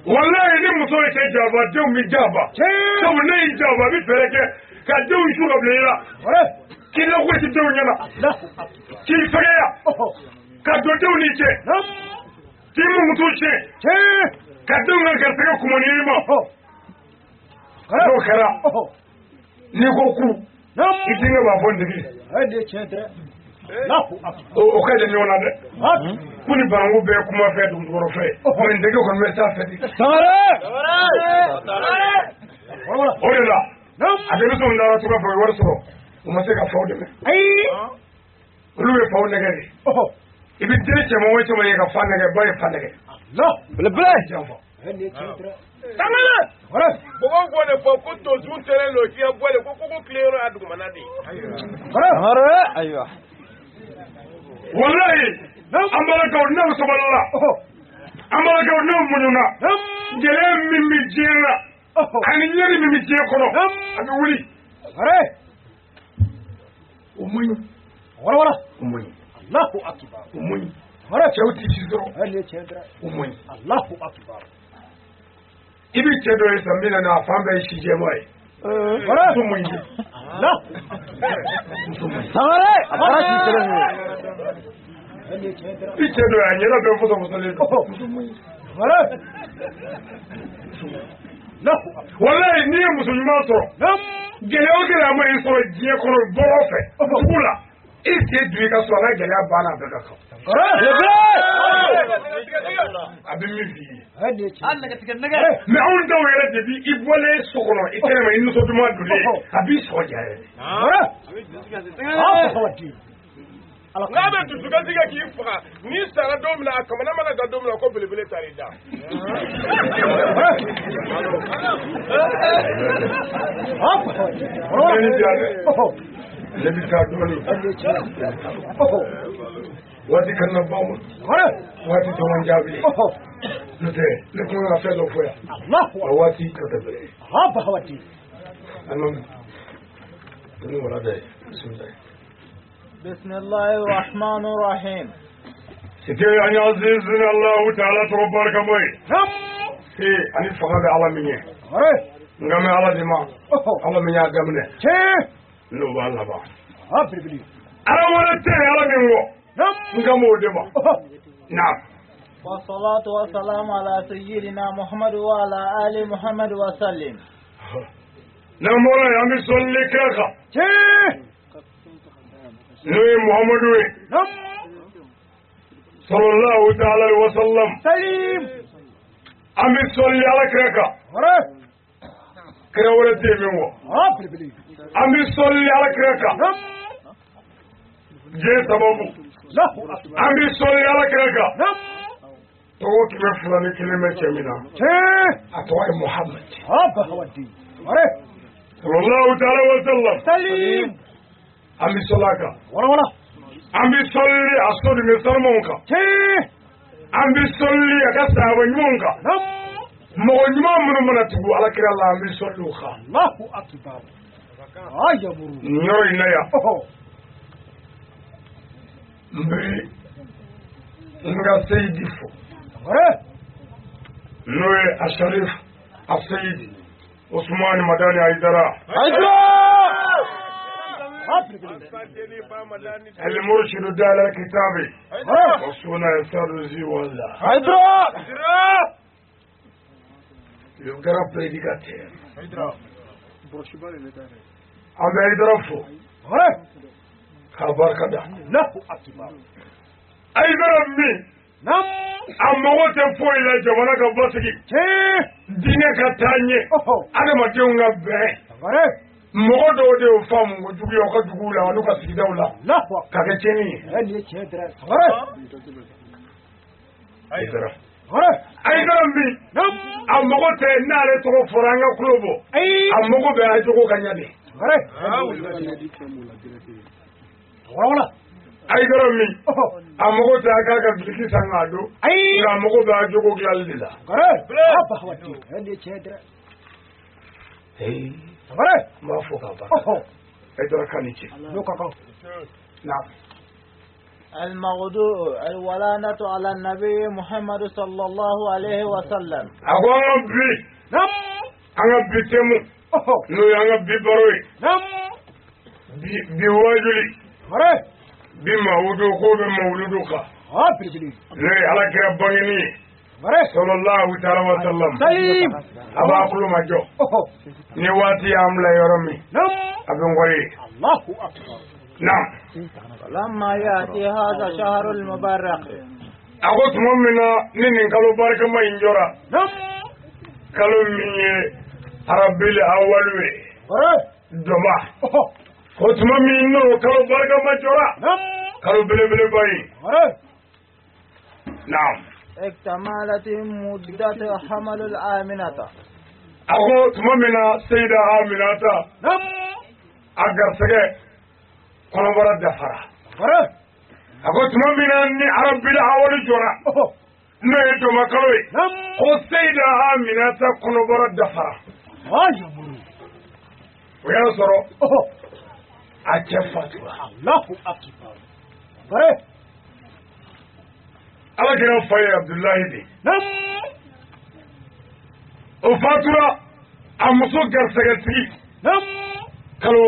Walayi ni muso ye cɛ janfa, denw bɛ janfa. Sabu ne y'i janfa, a bɛ fɛɛrɛ kɛ ka denw su ka bila i la. K'i lagosi denw ɲɛna, k'i fɛgɛya, ka don denw ni cɛ, k'i munkutu tiɲɛ, ka denw ka garisɛgɛ kumani i ma. N'o kɛra, N'i ko ku i denkɛ b'a fɔ n tigi. O ka jan ɲɔgɔn na dɛ. Ku ni bananku bɛɛ ye kuma fɛ dugujukɔrɔ fɛ. Mais ntege kɔni bɛ taa fɛ de. O de la a denmisɛnw taara tunga fɛ u ye wari sɔrɔ u ma se ka faw dɛmɛ. Olu ye faw nɛgɛ de. I bɛ den cɛman o cɛman ye ka fa nɛgɛ ba ye fa nɛgɛ. Belebele. Janfa. Sangale. Mɔgɔw b'o de fɔ ko tosun tɛrɛ lo k'i ka bɔ de ko koko tile yɔrɔ y'a dugumana de ye. Ayiwa. Walayi an balakaw n'aw sabalila an balakaw n'aw muɲuna gɛlɛya min bɛ diɲɛ na ani ɲɛni min bɛ diɲɛ kɔnɔ a bɛ wuli. O man ɲi. O man ɲi. O man ɲi. Cɛw ti si dɔrɔn. O man ɲi. I bɛ cɛ dɔ ye san 40 a fan bɛɛ ye si jɛman ye. Muso man ɲi. Muso man ɲi. Sangare. A bɔra si kelen ye. I cɛ dɔ ye a ɲɛda bɛɛ fɔsɔfɔsɔlen don. Muso man ɲi. Walayi n'i ye muso ɲuman sɔrɔ gɛlɛya o gɛlɛya ma i sɔrɔ diɲɛ kɔnɔ bɔlɔn fɛ dugu la i sen don i ka so a ka gɛlɛya banna a bɛɛ ka kan. A bɛ min f'i ye. Mais anw dɔw yɛrɛ de bi i bɔlen so kɔnɔ i kɛnɛ ma i nisɔn duman donnen a b'i sɔgɔ ja yɛrɛ. N'a bɛ dusukasi kɛ k'i faga n'i sara don min na a kamana mana da don min na ko belebele taar'i da. Ne bɛ taa dɔɔnin. Waati kana ban ma. Waati tɔ man jaabi. N'o tɛ ne tun ka fɛn dɔ fɔ yan. A waati ka tɛ bɛrɛ ye. Alimami ni wala da ye bisimilayi. بسم الله الرحمن الرحيم. C'était an azizina Allahu ta'ala tɔgɔ barika boye. Se ani fanga bɛ Ala min ye. Nka mɛ Ala de ma. Ala min y'a daminɛ. N'o b'a laban. Ala wɛrɛ tɛ yen Ala min kɔ. Nka m'o de ma. Naam. والصلاة والسلام على سيدنا محمد وعلى آل محمد وسلم. N'an bɔra yen an bɛ sɔnni kira kan. N'o ye Muhamadu ye. Sallallahu ta'ala alaihi wa sallam. An bɛ sɔnni Ala kira kan. Kira wɛrɛ tɛ yen min kɔ. An bɛ sɔnni Ala kira kan. Diɲɛ sababu. An bɛ sɔnni Ala kira kan. Tɔgɔ 201 bɛ cɛ min na. A tɔgɔ ye Muhamadu. Sallallahu ta'ala wa sallam. An bɛ sɔli a kan. An bɛ sɔli a soden sanumanw kan. An bɛ sɔli a ka sahaba ɲumanw kan. Mɔgɔ ɲuman minnu mana tugu Ala kira la an bɛ sɔli u kan. Nin yɔrɔ in na yan. N bɛ n ka seyidi fo. N'o ye Asharif Aseyidi Usumani Madani Hayidara. المرشد دال الكتاب وصونا يسار والله Le grand prédicateur. An bɛ Hayidara fo. K'a barika da. Hayidara min a mago tɛ foyi la jamana ka basigi. Diinɛ ka taa ɲɛ. Adamadenw ka bɛn. Mɔgɔ dɔw de y'o faamu ko juguya u ka duguw la n'u ka sigidaw la k'a kɛ tiɲɛni ye. Hayidara. Hayidara min a mago tɛ n'ale tɔgɔ fɔra an ka kulo bɔ. A mago bɛ a jogo ka ɲɛ de. Hayidara min a mago tɛ a k'a ka biliki san k'a don. Nka a mago bɛ a jogo dilanli de la. N b'a fɔ k'a ban. Hayidara kan ni ce. Naam. الموضوع الولانة على النبي محمد صلى الله عليه وسلم. A ko an ka bi an ka bi temu n'o ye an ka bi baro ye. Bi wajuli bi mawudu ko bɛ mawuludu kan. N'o ye Ala kira bangeni ye. Sallallahu ta'ala wa sallam. A b'a kulo majɔ. Ni waati y'an bila yɔrɔ min. A bɛ n kɔrɔ ye. Allahu akbar. Naam. Lamma ya'ti hadha shahrul mubarak. A ko tuma min na ni nin kalo barikama in jɔra. Kalo min ye Rabil awalu ye. Dɔba. Ko tuma min n'o kalo barikama jɔra. Kalo belebeleba in. Naam. اكتملت مدة حمل الآمنة. A ko tuma min na Seyida Aminata. A garisɛgɛ kɔnɔbara dafara. A ko tuma min na ni Rabil awalu jɔra. N'o ye dɔma kalo ye. Ko Seyida Aminata kɔnɔbara dafara. O y'a sɔrɔ a cɛ fatura. Allahu akbar. Ala kɛra fa ye Abdulahi de. O fatura a muso garisɛgɛtigi. Kalo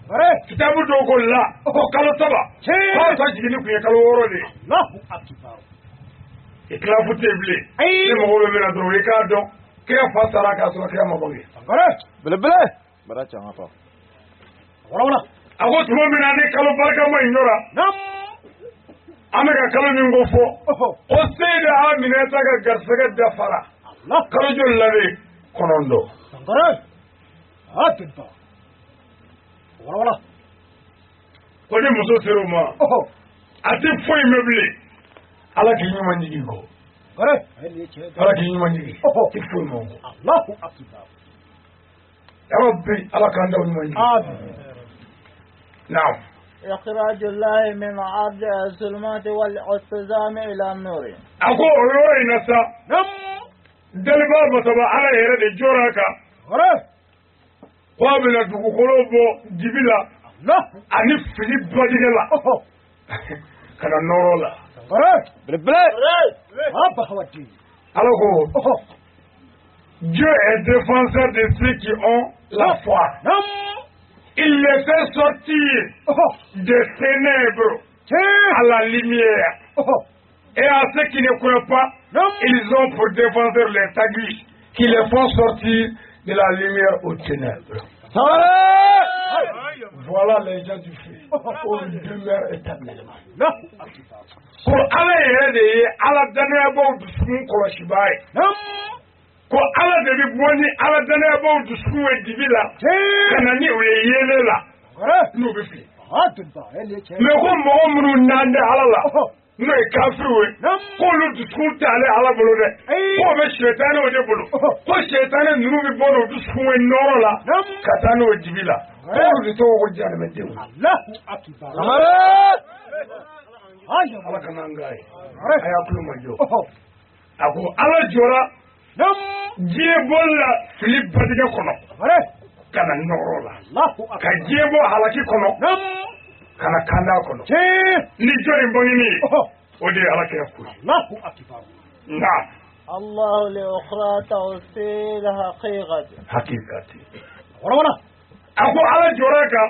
6. Kitabu dɔw ko la ko kalo 3. K'a ta jiginni kun ye kalo 6 de ye. Allahu akbar. Ikilafu tɛ yen bilen. Ni mɔgɔ bɛ min na dɔrɔn i k'a dɔn kira fa sara k'a sɔrɔ kira ma bange. Belebele. Bara caman fɔ. A ko tuma min na ni kalo barikama in jɔra. An bɛ ka kalo min ko fɔ. Ko Seyida Aminata ka garisɛgɛ dafara. Kalo joli la de? 9. Ko ni muso sera o ma. A tɛ foyi mɛn bilen. Ala k'i ɲuman jigin kɔ. Ala k'i ɲuman jigin. Tɛ foyi mɛn o kɔ. Allahu akbar. Ya Rabbi Ala k'an da ɲuman jigin. Naam. إخراج الله من عبد الظلمات والعتزام إلى النور. A ko o yɔrɔ in na sa. Daliba masaba Ala yɛrɛ de jɔra a kan. Ko a bɛna dugukolo bɔ dibi la. Ani fili badigɛ la. Ka na nɔrɔ la. Belebele. Ala ko. Dieu est défenseur de ceux qui ont la foi. Il les fait sortir des ténèbres à la lumière. Et à ceux qui ne croient pas, ils ont pour défenseur les tagus qui les font sortir de la lumière aux ténèbres. Voilà les gens du feu. Au demeure éternellement. Ko Ala yɛrɛ de ye Ala danayabaaw dusukun kɔlɔsibaa ye. Ko Ala de bɛ bɔ ni Ala danayabaaw dusukun ye dibi la. Ka na ni u ye yeelen la. N'u bɛ fili. Mais ko mɔgɔ minnu n'an tɛ Ala la. N'o ye kafiriw ye. K'olu dusukun tɛ ale Ala bolo dɛ. K'o bɛ sɛtanɛw de bolo. Ko sɛtanɛ ninnu bɛ bɔ n'o dusukun ye nɔrɔ la. Ka taa n'o dibi la. K'olu de tɔgɔ ko jahanamɛdenw. Ala kana an k'a ye. A y'a tulo majɔ. A ko Ala jɔra. Diɲɛ bɔli la fili badigɛ kɔnɔ. Ka na nɔrɔ la. Ka diɲɛ bɔ halaki kɔnɔ. Ka na kanda kɔnɔ. Ni jɔn bangeni ye. O de ye Ala kɛra ko ye. Naam. الله لأخرى توصيل حقيقة. Hakikati. A ko Ala jɔra a kan.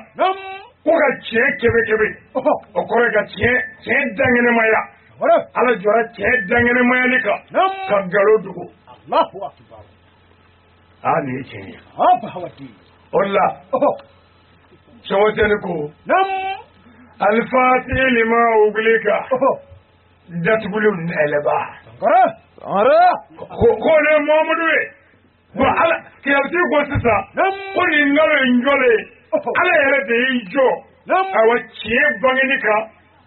Ko ka tiɲɛ kebe kebe. O kɔrɔ ye ka tiɲɛ dankɛnɛmaya. Ala jɔra tiɲɛ dankɛnɛmayali kan. Ka nkalon dogo. Allahu akbar. Aa nin ye tiɲɛ ye. O de la. Sɔgɔtɛni ko. Alifati lima ugulika. Datuguliw nɛlɛba. Ko ne ye Muhamadu ye. Bon Ala kiyamati ko sisan. Ko nin nkalon in jɔlen. Ala yɛrɛ de y'i jɔ. Awa tiɲɛ bangeni kan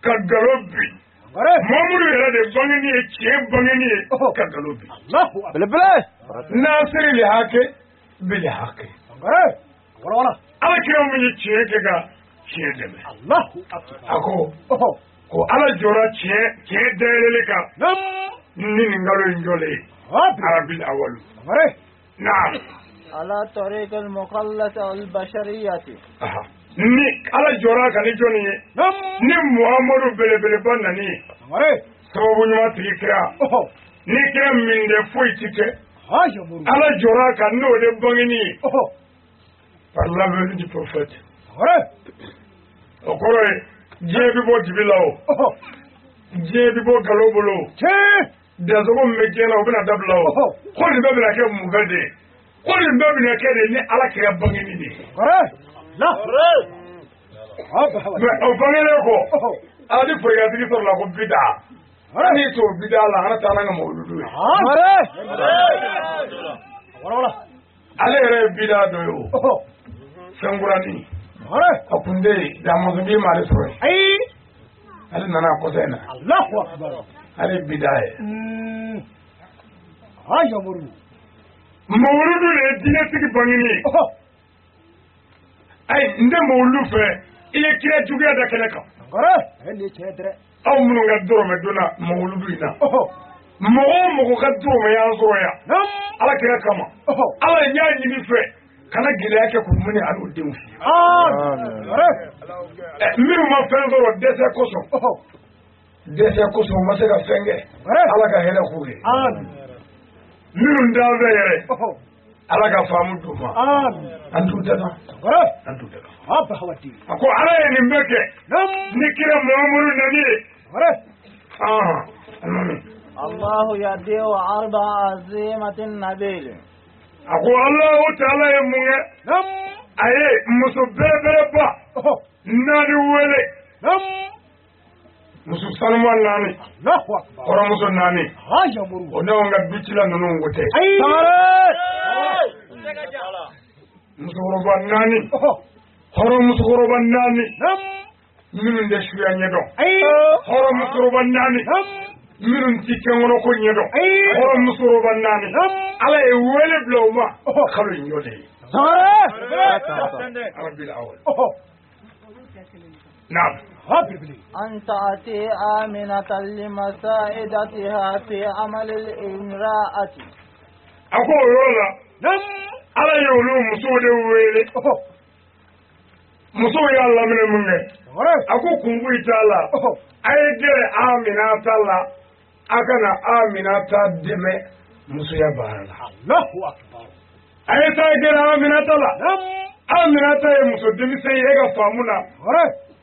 ka nkalon bin. Muhamadu yɛrɛ de bangeni ye tiɲɛ bangeni ye ka nkalon bin. Belebele. Nasiri li hakɛ bili hakɛ. Ala kira min ye tiɲɛ kɛ ka tiɲɛ dɛmɛ. A ko ko Ala jɔra tiɲɛ dayɛlɛli kan. Ni nin nkalon in jɔlen ye. Arabil awalu. Naam. على طريق المخلص البشرية. Ni Ala jɔra a kan ni jɔnni ye. Ni Muhamadu belebeleba nani ye. Sababu ɲuman tigi kira. Ni kira min de foyi ti kɛ. Ala jɔra a kan n'o de bangeni ye. Par la venue du prophète. O kɔrɔ ye diɲɛ bɛ bɔ dibi la o. Diɲɛ bɛ bɔ nkalon bolo o. Dansogo min bɛ diɲɛ na o bɛna dabila o. Ko nin bɛɛ bɛna kɛ mun fɛn de ye? Ko nin bɛɛ bɛna kɛ de ni Ala kira bangeni de ye. Mais o bangenen kɔ, ala ni forigatigi sɔrɔla ko bida. N'i t'o bida la, an taa n'an ka mawuludu ye. Ale yɛrɛ ye bida dɔ ye o. Fɛnkuranin. A kun tɛ yen, jamusobi ma ale sɔrɔ yen. Ale nana a kɔsɛ in na. Ale ye bida ye. Mawuludu de ye diinɛtigi bangeni ye. Ayi, n tɛ mawuludu fɛ, i ye kira juguya da kɛnɛ kan. Aw minnu ka dɔrɔmɛ donna mawuludu in na. Mɔgɔ o mɔgɔ ka dɔrɔmɛ y'an sɔrɔ yan. Ala kira kama. Ala y'a ɲini fɛ. Kana gɛlɛya kɛ k'u minɛ a n'u denw. Minnu ma fɛn sɔrɔ dɛsɛ kosɔn. Dɛsɛ kosɔn u ma se ka fɛn kɛ. Ala ka hɛrɛ k'u ye. Minnu t'an fɛ yɛrɛ. Ala ka faamu d'u ma. An t'u dɛmɛ. An t'u dɛmɛ. A ko Ala ye nin bɛɛ kɛ. Ni kira Muhamadu nani ye. Alimami. Allahu yadiu arba azimatin nabil. A ko Alahu taala ye mun kɛ? A ye muso belebeleba naani wele. Muso sanuma naani. Kɔrɔmuso naani. O n'anw ka ducila ninnu ko tɛ. Musokɔrɔba naani. Hɔrɔn musokɔrɔba naani. Minnu tɛ suya ɲɛdɔn. Hɔrɔn musokɔrɔba naani. Minnu ti kɛnkɔnɔ ko ɲɛdɔn. Hɔrɔn musokɔrɔba naani. Ala ye wele bila u ma. Kalo in y'o de ye. Rabil awal. Naam. أن تأتي آمنة لمساعدتها في عمل الامرأة. A ko o yɔrɔ la. Ala ye olu musow de wele. Musow y'a laminɛ mun kɛ? A ko kun foyi t'a la. A ye gɛrɛ Aminata la. A kana Aminata dɛmɛ musoya baara la. A ye taa gɛrɛ Aminata la. Aminata ye muso denmisɛn ye e ka faamu na.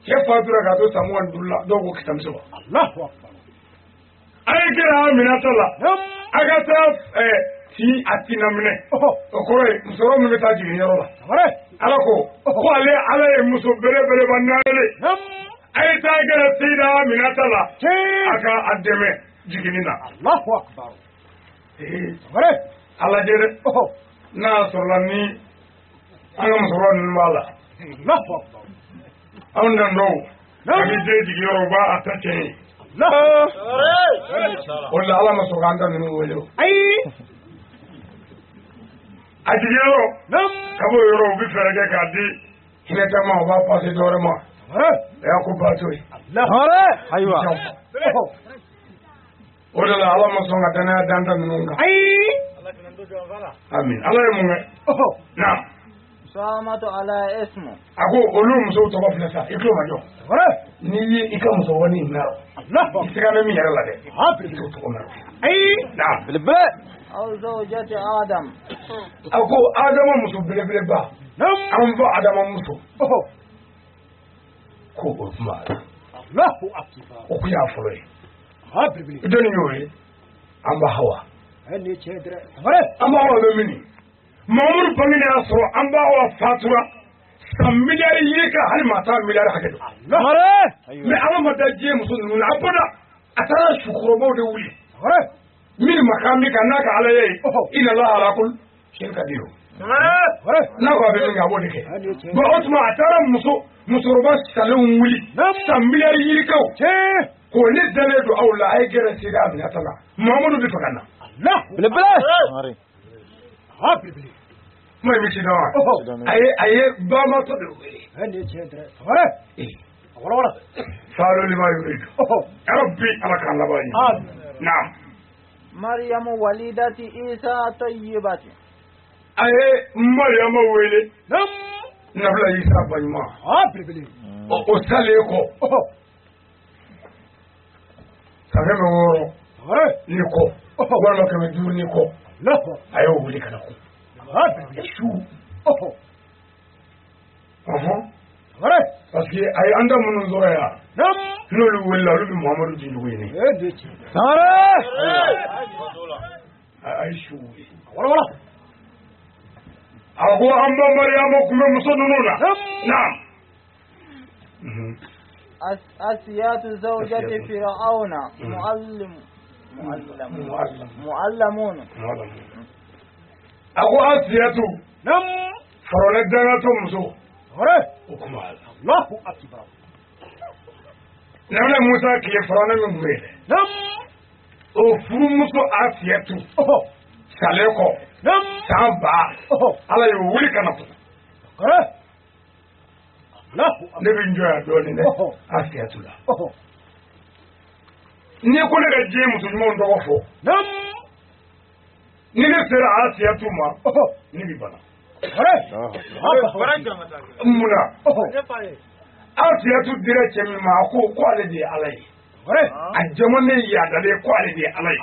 Cɛ fatura k'a to san 25 la, dɔw ko 30. A ye gɛrɛ Aminata la. A ka taa ti a tina minɛ. O kɔrɔ ye musokɔrɔba min bɛ taa jiginyɔrɔ la. Ala ko ko ale Ala ye muso belebeleba naani. A ye taa gɛrɛ Seyida Aminata la. A ka a dɛmɛ jiginni na. A lajɛ dɛ. N'a y'a sɔrɔla ni an ka musokɔrɔba ninnu b'a la. Anw dan dɔw. A bɛ den jigin yɔrɔ u b'a ta tiɲɛ ye. O de la Ala ma sɔn k'an ta ninnu wele o. A jigin yɔrɔ. Ka b'o yɔrɔ u bɛ fɛɛrɛ kɛ k'a di hinɛtɛ ma, u b'a pase dɔ wɛrɛ ma. A y'a ko ba to yen. Ayiwa. O de la Ala ma sɔn ka danaya dan ta ninnu kan. Amin. Ala ye mun kɛ? Naam. Samatu ala ismu. A ko olu musow tɔgɔ filɛ sa, i tulo ma jɔ. N'i ye i ka musokɔrɔba in mɛn, i siga bɛ min yɛrɛ la dɛ. I t'o tɔgɔ mɛn. Naam. Belebele. Aw zawjati Adam. A ko Adama muso belebeleba. An fa Adama muso. Ko o tuma. O kun y'a fɔlɔ ye. Jɔnni y'o ye? An ba Hawa. An ba Hawa bɛ min? Mamuru bangenen y'a sɔrɔ an ba Hawa fatura san miliyari yirika hali maa t'a miliyari hakɛ dɔn. Mais Ala ma da diɲɛ muso ninnu na a bɔda a taara sukɔrɔbaw de wuli. Min ma kan min kan n'a ka Ala ye inna Allaha ala kulli shay'in qadir. N'a ko a bɛ min kɛ a b'o de kɛ. Bon o tuma a taara musokɔrɔba salenw wuli san miliyari yirikaw k'o ne dalen don aw la a ye gɛrɛ Seyida Aminata la. Mamadu bɛ fɛ ka na. Belebele. Kuma in bɛ ci dɔn wa? A ye bamatɔ de wele. Faalu lima yuridu. Rabbi Ala k'an laban ɲɛ. Naam. Mariyamu walidati Isa tayyibati. A ye Mariyamu wele. Nabila Isa baɲuman. O salen kɔ. San 600 ni kɔ. Walima 500 ni kɔ. A y'o wele ka na ko. Su. Parce que a ye an da minnu sɔrɔ yan. N'olu wulila olu bɛ Muhamadu jinjugu ɲini. Sangare. A ye su wuli. A ko an ba Mariyamu tun bɛ muso ninnu na. Naam. Asiyatu zawjati Fir'auna muallim muallamun. A ko Asiyatu. Naam. Farala dangatɔ muso. O kuma la. Allahu akbar. Nabila Musa tile filanan min tun bɛ yen dɛ. O furumuso Asiyatu. Salen kɔ. San ba. Ala y'o wuli ka na tugun. Ne bɛ n jɔ yan dɔɔnin dɛ. Asiyatu la. N'i ko ne ka diɲɛ muso ɲumanw tɔgɔ fɔ. Ni ne sera Asiyatu ma. Ne bɛ bana. Mun na? Asiyatu dira cɛ min ma a ko ko ale de ye Ala ye. A jama ne yaadalen ko ale de ye Ala ye.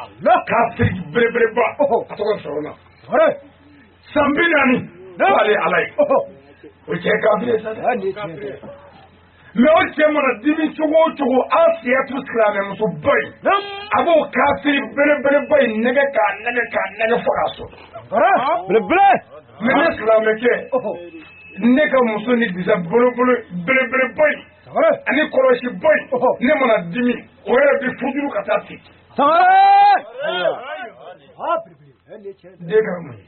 Kafiri belebeleba a tɔgɔ Firawuna. San 40 ko ale ye Ala ye. O cɛ kafiri ye sa dɛ. Mais o cɛ mana dimi cogo o cogo Asiyatu silamɛmusoba in a b'o kafiri belebeleba in nɛgɛ k'a nɛgɛ k'a nɛgɛ fo k'a sɔrɔ. Belebele. Mais ne silamɛkɛ ne ka muso ni disa bolobolo belebeleba in ani kɔlɔsiba in ne mana dimi o yɛrɛ bɛ fujuru ka taa ten. Den kɛra mun ye?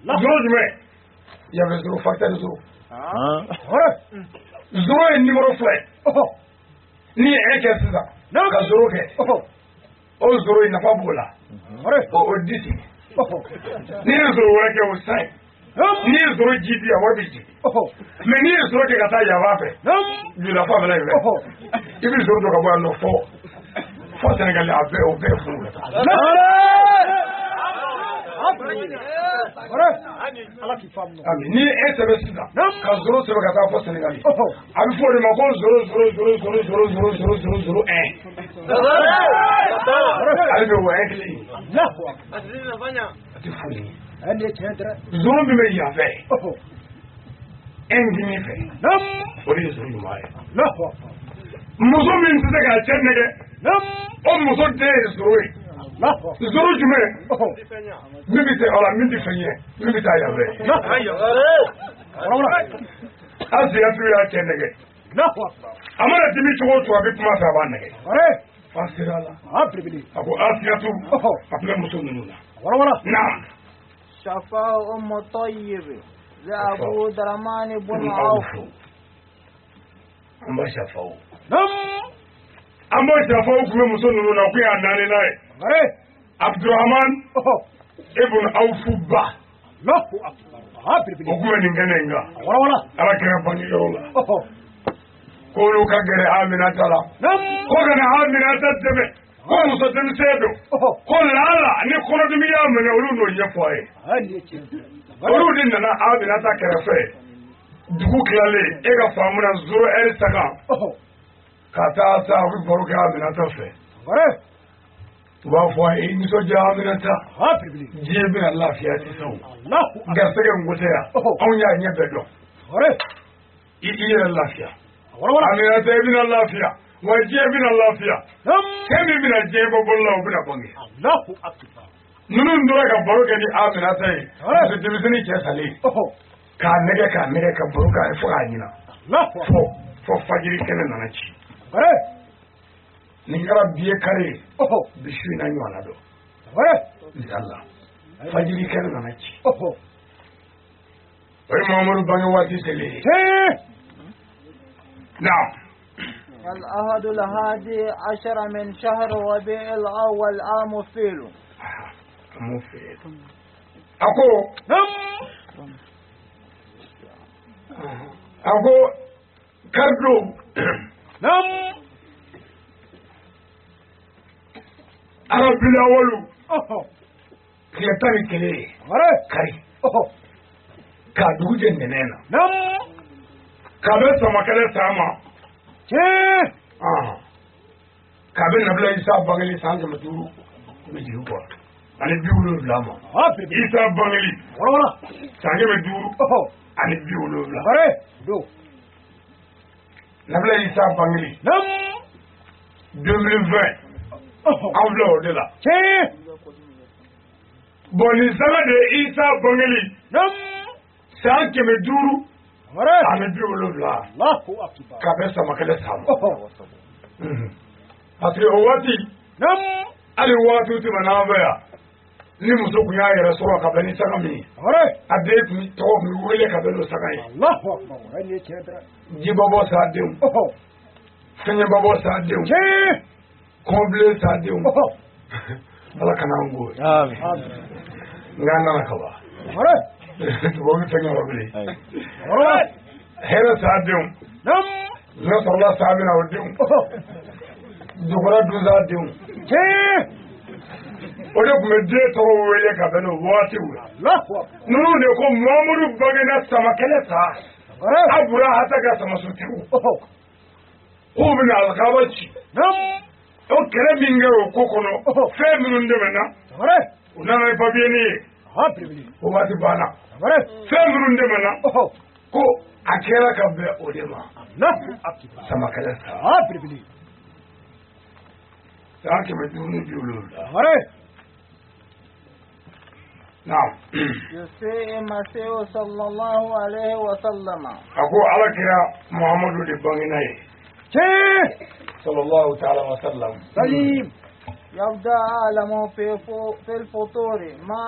Zéro jumɛn? Il y avait zéro facteur zéro. Zéro ye numéro 2 ye. N'i ye 1 kɛ sisan ka zéro kɛ o zéro in nafa b'o la. O 10. N'i ye zéro wɛrɛ kɛ o 5. N'i ye zéro ji di a wari bɛ jigin. Mais n'i ye zéro kɛ ka taa yanfan fɛ julafa fana in fɛ i bɛ zéro dɔ ka bɔ yan nɔ fɔ Sɛnɛgali a bɛɛ o bɛɛ ye furu ka taa. Ami n'i ye 1 sɛbɛn sisan ka zéro sɛbɛn ka taa fɔ Sɛnɛgali a bɛ fɔ o de ma ko 0 0 0 0 0 0 0 0 0 1. Ale bɛ o 1 kelen ye. A tɛ foyi ye. Zéro min bɛ yan fɛ 1 kinin fɛ o de ye zéro ɲuman ye. Muso min tɛ se k'a cɛ nɛgɛ o muso den ye zéro ye. Zéro jumɛn? Min bɛ taa min tɛ fɛn ye min bɛ taa yan fɛ. Asiyatu y'a cɛ nɛgɛ. A mana dimi cogo o cogo a bɛ kuma fɛ a b'a nɛgɛ. Fa sera a la. A ko Asiyatu a tun bɛ muso ninnu na. Naam. Shafa Umu Tayyib li Abu Dramani ibn Awf. An b'a Shafa o. An b'o Shafa o tun bɛ muso ninnu na k'u y'a naaninan ye. Abdurrahman ibn Awf ba. O tun bɛ nin kɛnɛ in kan. Ala kɛra bange yɔrɔ la. K'olu ka gɛrɛ Aminata la. Ko ka na Aminata dɛmɛ. Ko muso denmisɛn don. Ko laala ni kɔnɔdimi y'a minɛ olu n'o ɲɛfɔ a ye. Olu de nana Aminata kɛrɛfɛ. Dugu tilalen e ka faamu na zéro heure sagan. Ka taa sa u bɛ baro kɛ Aminata fɛ. U b'a fɔ a ye i nisɔndiya Aminata. Diɲɛ bɛna lafiya sisan o. Garisɛgɛ in ko tɛ yan. Anw y'a ɲɛ bɛɛ dɔn. I yɛrɛ lafiya. Aminata i bɛna lafiya. Wa diɲɛ bɛna lafiya. Fɛn min bɛna diɲɛ bɔ bolo la o bɛna bange. Ninnu tora ka baro kɛ ni Aminata ye. Muso denmisɛnnin cɛ salen. K'a nɛgɛ k'a nɛgɛ ka baro k'a ye fo k'a ɲina. Fo fajiri kɛnɛ nana ci. Nin kɛra bi ye kari ye. Bi su in na ɲɔgɔnna dɔn. Inshallah. Fajiri kɛnɛ nana ci. O ye Muhamadu bange waati selen ye. Naam. الأحد الهادي عشر من شهر ربيع الأول عام فيل. عام فيل. أكو. أكو كردو. نعم. Arabi awalu. Tile 11. Kari. Ka dugu jɛ nɛnɛ na. K'a bɛ samakɛlɛ san ma. K'a bɛ Nabila Isa bangeli san 500 bɛ jigin kɔ. Ani 70 ma. Isa bangeli. San 500 ani 70. Nabila Isa bangeli 2020 an filɛ o de la. Bon nin sanga de ye Isa bangeli san 570 ka bɛn samakɛlɛ san ma. Parce que o waati hali waatiw tɛmɛna an fɛ yan ni muso tun y'a yɛrɛ sɔrɔ ka bɛn ni sanga min ye a den tun tɔgɔ tun bɛ wele ka bɛn n'o sanga ye. Jibabɔ sa denw, fɛnyɛbabɔ sa denw, kɔnbilen sa denw. Ala kana an ko ye. Nka an nana ka ban. Tubabu bɛ fɛn yɔrɔ bilen. Hɛrɛ sa denw, n'a sɔrɔla sa min na o denw, dugukɔrɔ dun sa denw. O de tun bɛ den tɔgɔ wele ka bɛn n'o waatiw la. Ninnu de ko Muhamadu bangena samakɛlɛ sa. A bura hata ka samasotigiw. K'u bɛna alikaba ci. O kɛlɛ min kɛra o ko kɔnɔ, fɛn minnu dɛmɛna, u nana ni papiye ye. O waati banna. Fɛn minnu dɛmɛna, ko a kɛra ka bɛn o de ma. Samakɛlɛ sa. San 570. نعم. يسيء المسيح صلى الله عليه وسلم. أقول على كرا محمد لبنيناي. صلى الله تعالى وسلم. سليم. يبدأ عالمه في الفطور مع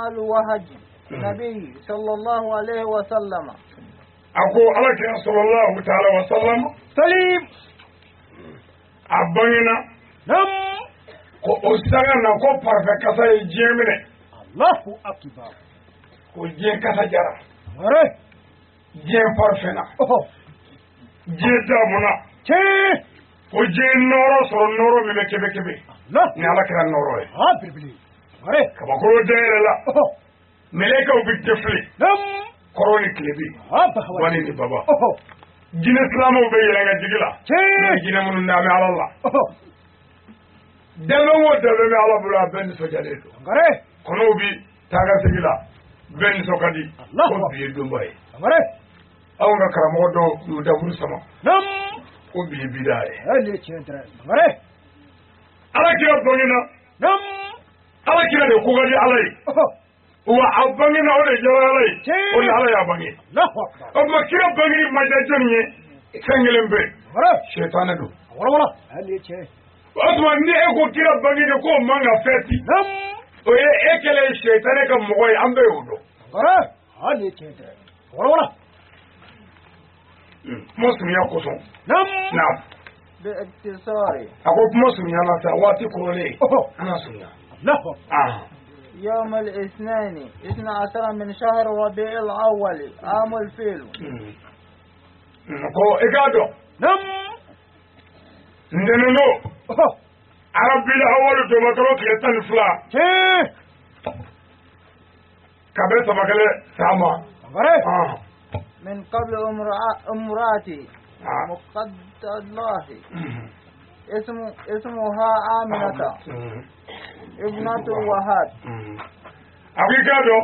الوهج النبي صلى الله عليه وسلم. أقول على كرا صلى الله تعالى وسلم. سليم. أبنينا. نعم. Ko o sanga na ko parfait kasa ye diɲɛ minɛ. Allahu akbar. Ko diɲɛ kasa jara. Diɲɛ parfait na. Diɲɛ daamuna. Ko diɲɛ nɔɔrɔ sɔrɔ nɔɔrɔ min bɛ kebe kebe. Ni Ala kɛra nɔɔrɔ ye. Kabakolo dayɛlɛ la. Mɛlɛkɛw bɛ défilé. Kɔrɔ ni tilebi. Wali ni baba. Jinɛ silamɛw bɛ yɛlɛn ka jigi la. Ni jinɛ minnu n'an bɛ Ala la. Dɛmɛ o dɛmɛ bɛ Ala bolo a bɛɛ nisɔndiyalen don. Kɔnɔw bi taa ka segin la bɛɛ nisɔn ka di. Ko bi ye donba ye. Anw ka karamɔgɔ dɔw y'u daburu sama. Ko bi ye bida ye. Ala kira bangena. Ala kira de ko ka di Ala ye. Wa a bangena o de diyara Ala ye. O de Ala y'a bange. O tuma kira bangeni ma diya jɔnni ye? Fɛn kelen bɛ yen. Sɛtanɛ don. O tuma ni e ko kira bangeni k'o man ka fɛti. O ye e kɛlen ye sɛtanɛ ka mɔgɔ ye an bɛɛ y'o dɔn. Kuma surunya kosɔn. Naam. A ko kuma surunya la sa waati kɔrɔlen an ka surunya. يوم الاثنين 12 من شهر ربيع الأول عام الفيل. Ko i k'a dɔn. Ntɛnɛn don. Arabil awal tobakalo tile 12. Ka bɛn samakɛlɛ san ma. من قبل امرأتي مقد الله اسمها آمنة ابنة وهاب. A ko i k'a dɔn.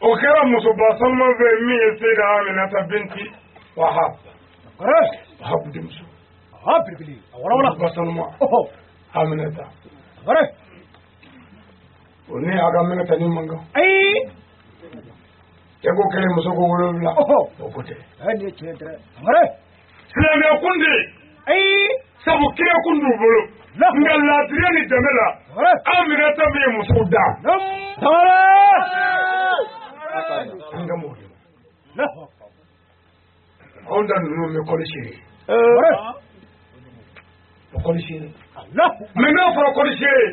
O kɛra musoba sanuman fɛ min ye Seyida Aminata binti Wahab. Wahab denmuso. Musoba sanuman Aminata. O ni a ka minɛta ni man kan. Cɛ ko kelen muso ko 7. O ko tɛ. Silamɛya kun de. Sabu kira kun t'u bolo. Nka laadiriya ni dɛmɛ la. Aminata min ye musow da. An ka m'o de ma. Anw da ninnu bɛ kɔli seere. Kɔli seere. Mais n'a fɔra kɔli seere.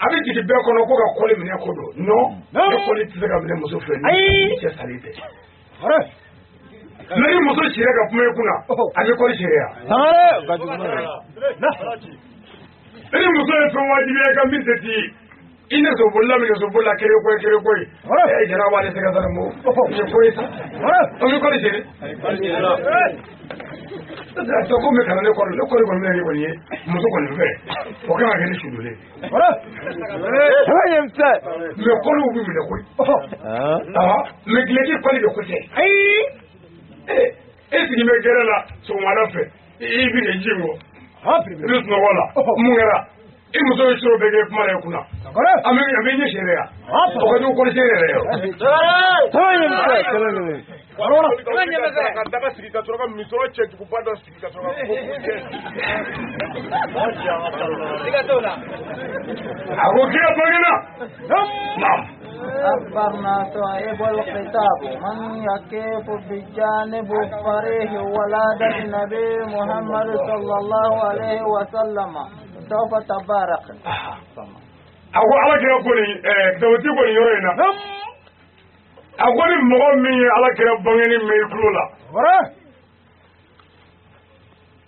A bɛ jigin bɛɛ kɔnɔ ko ka kɔli minɛ ko don. Non. Ne kɔli tɛ se ka minɛ muso fɛ ni cɛ salen tɛ. Mais ni muso sira ka kuma i kunna, a bɛ kɔli seereya. Ni muso ye fɛn wajibiya ka min se t'i ye, i nɛgɛsobolila min nɛgɛsobolila kere koyi kere koyi. E jara b'ale se ka taa mo. Nin ye ko ye sa. O bɛ kɔli seere. A ko min kana ne kɔrɔ, ne kɔli kɔni bɛna kɛ kɔni ye muso kɔni fɛ, o kan ka kɛ ni sudolen ye. Mais kɔliw bɛ minɛ koyi. Mais gileki kɔli de ko tɛ. E sigi bɛ gɛrɛ la sɔgɔmada fɛ i bɛ k'i ji bɔ i bɛ sunɔgɔ la mun kɛra i muso ye sɔrɔ bɛɛ kɛ kuma la i kunna a bɛ ɲɛ sɛ yan o ka jugu kɔlɔsi yɛrɛ ye. Ka daga sigi ka sɔrɔ ka misɔrɔ cɛjuguba dɔ sigi ka sɔrɔ ka ko kɛ. A ko kira bangena. Naam. أخبرنا صاحب الخطاب من يكيف بجانب فريح ولادة النبي محمد صلى الله عليه وسلم سوف تبارك. A ko ala kira ko nin kitabutigi ko nin yɔrɔ in na. A ko ni mɔgɔ min ye ala kira bangeni mɛn i tulo la.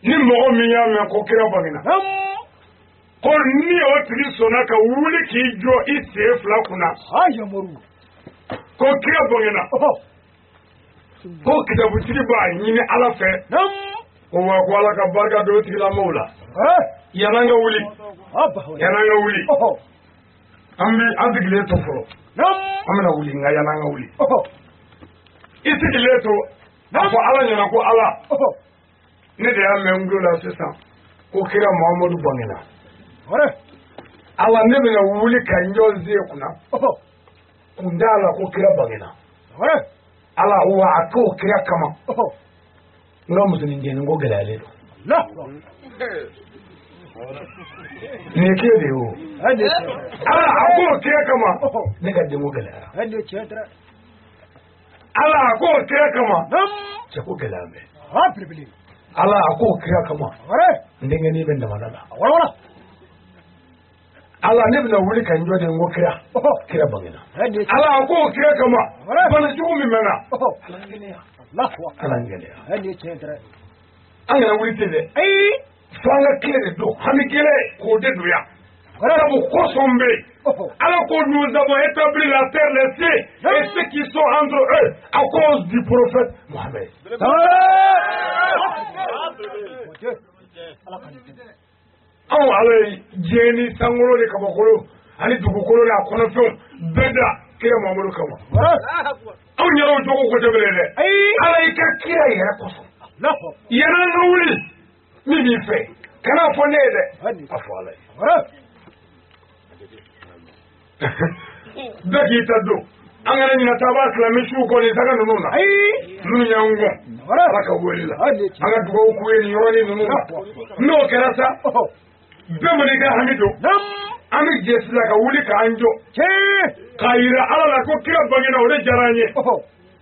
Ni mɔgɔ min y'a mɛn ko kira bangena. Ko ni o tigi sɔnna ka wuli k'i jɔ i sen fila kunna. Ko kira bangena. Ko kitabutigi b'a ɲini ala fɛ. Ko wa ko ala ka barika don o tigilamɔgɔw la. Yan'an ka wuli. Yan'an ka wuli. An bɛ an sigilen to fɔlɔ. An bɛna wuli nka yan'an ka wuli. I sigilen to a fɔ ala ɲɛna ko ala. Ne de y'a mɛn n tulo la sisan ko kira Muhamadu bangena. Ala ne bɛna wuli ka n jɔ n sen kunna. Kun t'a la ko kira bangena. Ala wa a k'o kira kama. N ka musonin ko gɛlɛyalen don. Nin ye kira de ye o. Ala a k'o kira kama ne ka denko gɛlɛyara. Ala a k'o kira kama cɛ ko gɛlɛya bɛ. Ala a k'o kira kama n denkɛnin bɛ damada la. Ala ne bɛna wuli ka n jɔ de n ko kira kira bangena. Ala a k'o kira kama bana jugu min bɛ n na. Ala n gɛlɛya. Ala n gɛlɛya. An kana wuli ten dɛ. Fo an ka kile de don hami kelen k'o de don yan. Sabu kosɔn bɛ yen. Ala ko nous avons établi la terre, les cieux et ceux qui sont entre eux à cause du prophète Mohammed. Anw ala ye diɲɛ ni sankolo ni kabakolo ani dugukolo ni a kɔnɔfɛnw bɛɛ da kira Muhamadu kama. Anw yɛrɛw jogo ko tɛ bilen dɛ. Ala y'i ka kira yɛrɛ kosɔn. Yan'an ka wuli min b'i fɛ kana fɔ ne ye dɛ. A fɔ ala ye. Bɛɛ k'i ta don. An kana ɲinɛ taabaa silamɛ siw kɔ nin saga ninnu na. Minnu y'an gɔn. Ala ka wele la. An ka dugawu k'u ye nin yɔrɔnin ninnu na. N'o kɛra sa. Bɛɛ mana i ka hami don. An bɛ jɛ sisan ka wuli k'an jɔ. K'a yira ala la ko kira bangena o de diyara an ye.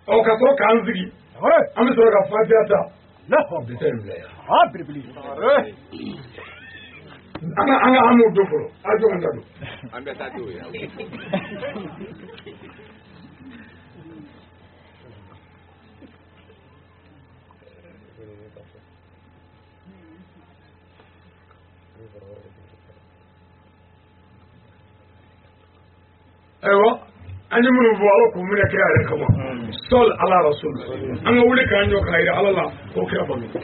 Ɔ ka sɔrɔ k'an sigi. An bɛ sɔrɔ ka fatiya ta. Bi tɛ nin bila yan. An ka hamiw don fɔlɔ. A jɔ ka n ta don. An bɛ taa don ye. Ayiwa an ye minnu fɔ ala k'u minɛ kira yɛrɛ kama. Sɔli ala rasul. An ka wuli k'an jɔ k'a yira ala la ko kira bangena.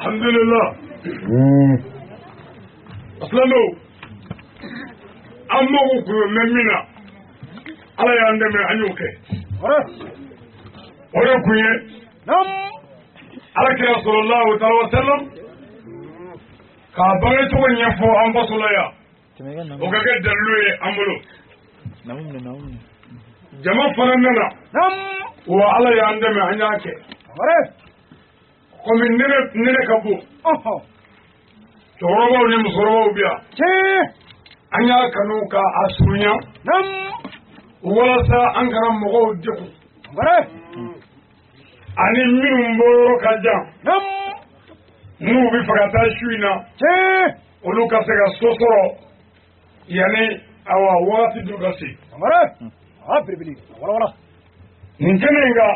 Alhamdulillah. Silamɛw an mago kun bɛ mɛn min na ala y'an dɛmɛ an y'o kɛ. O de kun ye Ala kira sallallahu alaihi wa sallam k'a bangecogo ɲɛfɔ an faso la yan, o ka kɛ dalilu ye an bolo. Jama fana nana, wa Ala y'an dɛmɛ, an y'a kɛ. Komi nɛnɛ ka bon, cɛkɔrɔbaw ni musokɔrɔbaw bɛ yan, an y'a kanu ka a surunya walasa an kana mɔgɔw degun, ani minnu bɔyɔrɔ ka jan, n'u bɛ fɛ ka taa su in na, olu ka se ka so sɔrɔ yanni awa wagati dɔ ka se. Nin kɛnɛ in kan,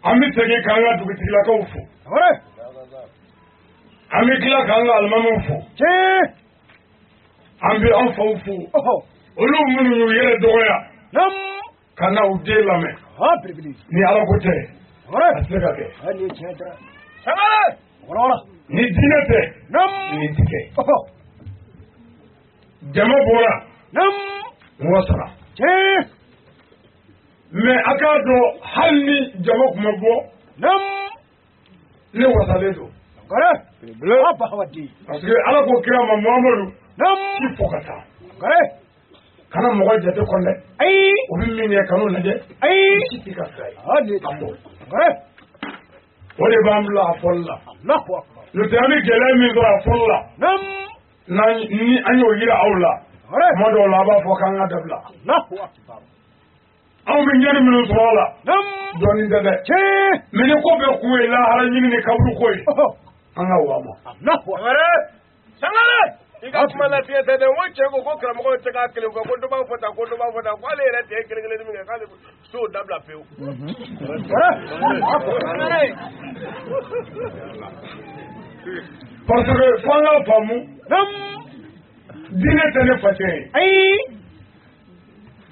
an bɛ segin k'an ka dugutigilakaw fo, an bɛ tila k'an ka alimamiw fo, an bɛ an faw fo, olu minnu y'u yɛrɛ dɔgɔya ka na u den lamɛn. Ni Ala ko tɛ, a tɛ se ka kɛ. Ni diinɛ tɛ, nin ti kɛ. Jama bɔra, n wasara. Mais a k'a dɔn, hali ni jama kun ma bɔ, ne wasalen don. Parce que Ala ko kira ma, Muhamadu, ci fɔ ka taa. Kana mɔgɔ jate kɔn dɛ. O bɛ min kɛ, kan'o lajɛ. Si t'i ka sira ye. A fɔ. O de b'an bila a fɔli la. N'o tɛ, an bɛ gɛlɛya min sɔrɔ a fɔli la, ni an y'o yira aw la, tuma dɔw la a b'a fɔ k'an ka dabila. Anw bɛ ɲɛni minnu sɔrɔ a la, dɔɔnin tɛ dɛ. Mais ni ko bɛɛ kun ye lahara ɲini ni kaburu ko ye, an ka wa ma. Sangare, i ka kuma latigɛ tɛ dɛ. N ko cɛ ko ko karamɔgɔ tɛ k'a kelen fɔ, ko dɔ b'a fɔ tan, ko dɔ b'a fɔ tan, ko ale yɛrɛ tɛ kelen kelen min kɛ, k'ale s'o dabila pewu. Parce que f'an k'a faamu, diinɛ tɛ ne facɛ ye.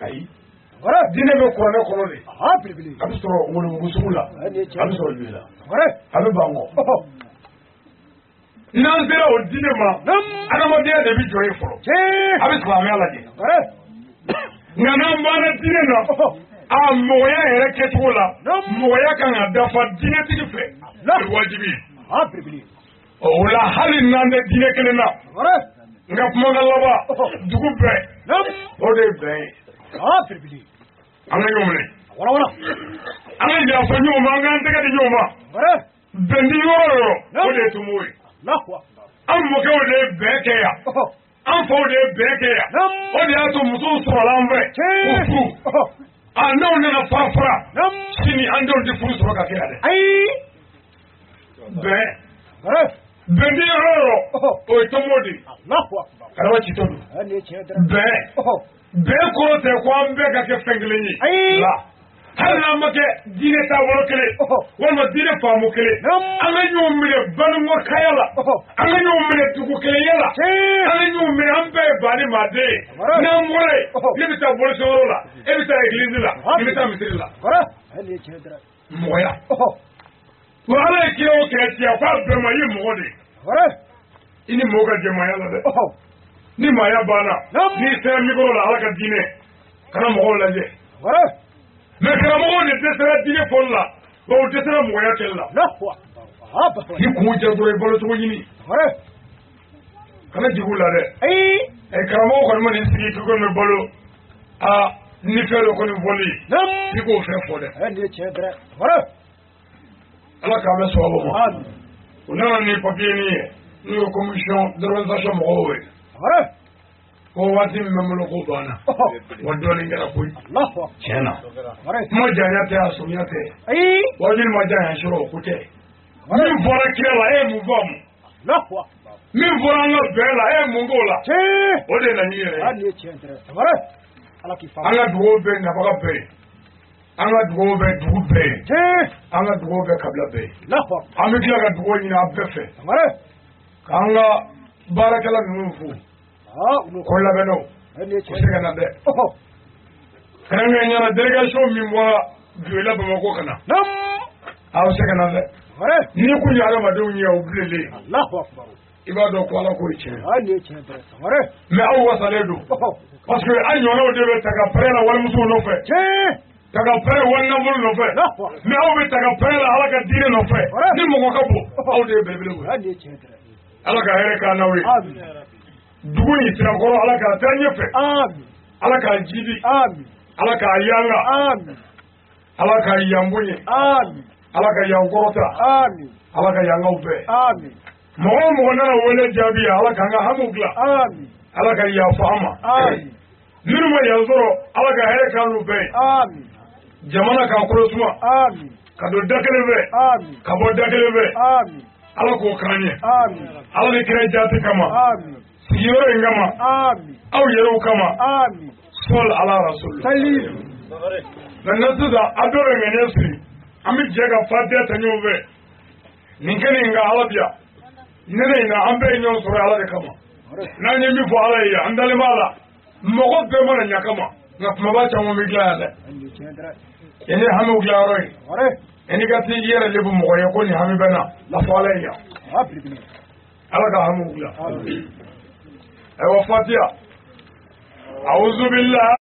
Ayi. Diinɛ bɛ kuranɛ kɔnɔ de. A bɛ sɔrɔ Wolonugu sugu la, a bɛ sɔrɔ Juye la, a bɛ Bankɔ. N'an sera o diinɛ ma, adamadenya de bɛ jɔ yen fɔlɔ. A bɛ silamɛya lajɛ. Nka n'an banna diinɛ na, a mɔgɔya yɛrɛ kɛcogo la, mɔgɔya kan ka dafa diinɛtigi fɛ. O ye wajibi ye. O la, hali n'an tɛ diinɛ kelen na, n ka kumakan laban, dugu bɛɛ, o de ye bɛn ye. An ka ɲɔgɔn minɛ, an ka yafa ɲɔgɔn ma, an k'an tɛgɛ di ɲɔgɔn ma. Bɛn ti yɔrɔ o yɔrɔ, o de ye tomo ye. An mɔkɛw de ye bɛn kɛ yan, an faw de ye bɛn kɛ yan. O de y'a to musow sɔrɔla an fɛ k'u furu. A n'aw nana fara fara, sini an denw tɛ furu sɔrɔ ka kɛ yan dɛ. Bɛn, bɛn ti yɔrɔ o yɔrɔ, o ye tomo de ye. Karaba citɔ don. Bɛn, bɛn kɔrɔ tɛ ko an bɛɛ ka kɛ fɛn kelen ye. La, hali n'an ma kɛ diinɛ taabolo kelen walima diinɛ faamu kelen, an ka ɲɔgɔn minɛ banikɔkaya la, an ka ɲɔgɔn minɛ dugu kelenya la, an ka ɲɔgɔn minɛ, an bɛɛ ye ba ni maaden ye. N'an bɔra yen, ne bɛ taa bolisɔnyɔrɔ la, e bɛ taa egilizi la, ne bɛ taa misiri la. Mɔgɔya. Wa Ala ye kira o kira ci, a k'a bɛɛ ma, i ye mɔgɔ de ye. I ni mɔgɔ ka jɛ maaya la dɛ. Ni maaya banna, n'i sera mikoro la, Ala ka diinɛ, kana mɔgɔw lajɛ. Mais karamɔgɔw de dɛsɛra diinɛ fɔli la, wa u dɛsɛra mɔgɔya kɛli la. Ni kun jɛ dɔrɔn, i balo cogo ɲini. Kana jigin u la dɛ. Karamɔgɔ kɔni ma n'i sigi k'i kɔni bɛ balo, aa, ni fɛn dɔ kɔni fɔli, i k'o fɛn fɔ dɛ. Ala k'an bɛ sababu ma. U nana ni papiye nin ye, n'o ye commission d'organisation mɔgɔw ye. Ko waati min bɛ n bolo ko banna, wa dɔɔnin kɛra koyi. Tiɲɛ na, kuma janya tɛ, a surunya tɛ. Waati ma janya sɔrɔ, o ko tɛ. Min fɔra kira la, e ye mun faamu? Min fɔra an ka bɛn la, e ye mun k'o la? O de ye laɲini yɛrɛ ye. An ka dugawu bɛ nabaga bɛɛ ye. An ka dugawu bɛ dugu bɛɛ ye. An ka dugawu bɛ kabila bɛɛ ye. An bɛ tila ka dugawu ɲini an bɛɛ fɛ. K'an ka baarakɛla ninnu fo. Ko labɛnnaw, u se ka na dɛ. Kɛrɛnkɛrɛnnenya la, délégation min bɔra Joyila Bamakɔ ka na, aw se ka na dɛ. N'i kun ye adamadenw ye, u bilenlen, i b'a dɔn ko Ala ko ye tiɲɛ. Mais aw wasalen don, parce que an ɲɔgɔnnaw de bɛ ta ka pɛrɛn na walimusow nɔfɛ. Taga pɛrɛ wali nafolo nɔfɛ. Mais aw bɛ taga pɛrɛ la Ala ka diinɛ nɔfɛ. Ni mɔgɔ ka bon, aw de ye belebelew ye. Ala ka hɛrɛ k'an n'aw ye. Dugu in Sirakɔrɔ, Ala k'a taa ɲɛfɛ. Ala k'a jidi. Ala k'a yanga. Ala ka yan bonya. Ala ka yan kɔrɔta. Ala ka yangaw bɛɛ. Mɔgɔ o mɔgɔ nana wele jaabi, Ala k'an ka hamiw dilan. Ala ka yafa an ma. Minnu ma yan sɔrɔ, Ala ka hɛrɛ k'an n'u bɛɛ ye. Jamana k'a kolo suma. Ka don da kelen fɛ, ka bɔ da kelen fɛ. Ala k'o k'an ye. Ala ni kira jaati kama. Sigiyɔrɔ in kama. Aw yɛrɛw kama. Sɔli ala rasul. Maintenant sisan, a dɔ bɛ ŋaniya siri. An bɛ jɛ ka fatiya ta ɲɔgɔn fɛ. Nin kɛ nin ka Ala biya. Nɛnɛ in na, an bɛɛ ye ɲɔgɔn sɔrɔ Ala de kama. N'an ye min fɔ Ala ye, an dalen b'a la. Mɔgɔ bɛɛ mana ɲa kama. Nka kumaba caman bɛ dilan yan dɛ. I ni hamiw dilan yɔrɔ ye. I ni ka t'i yɛrɛ lebu mɔgɔ ye ko nin hami bɛ na. A fɔ Ala ye yan. Ala ka hamiw dilan. Ayiwa, fatiya. Awuzu billahi.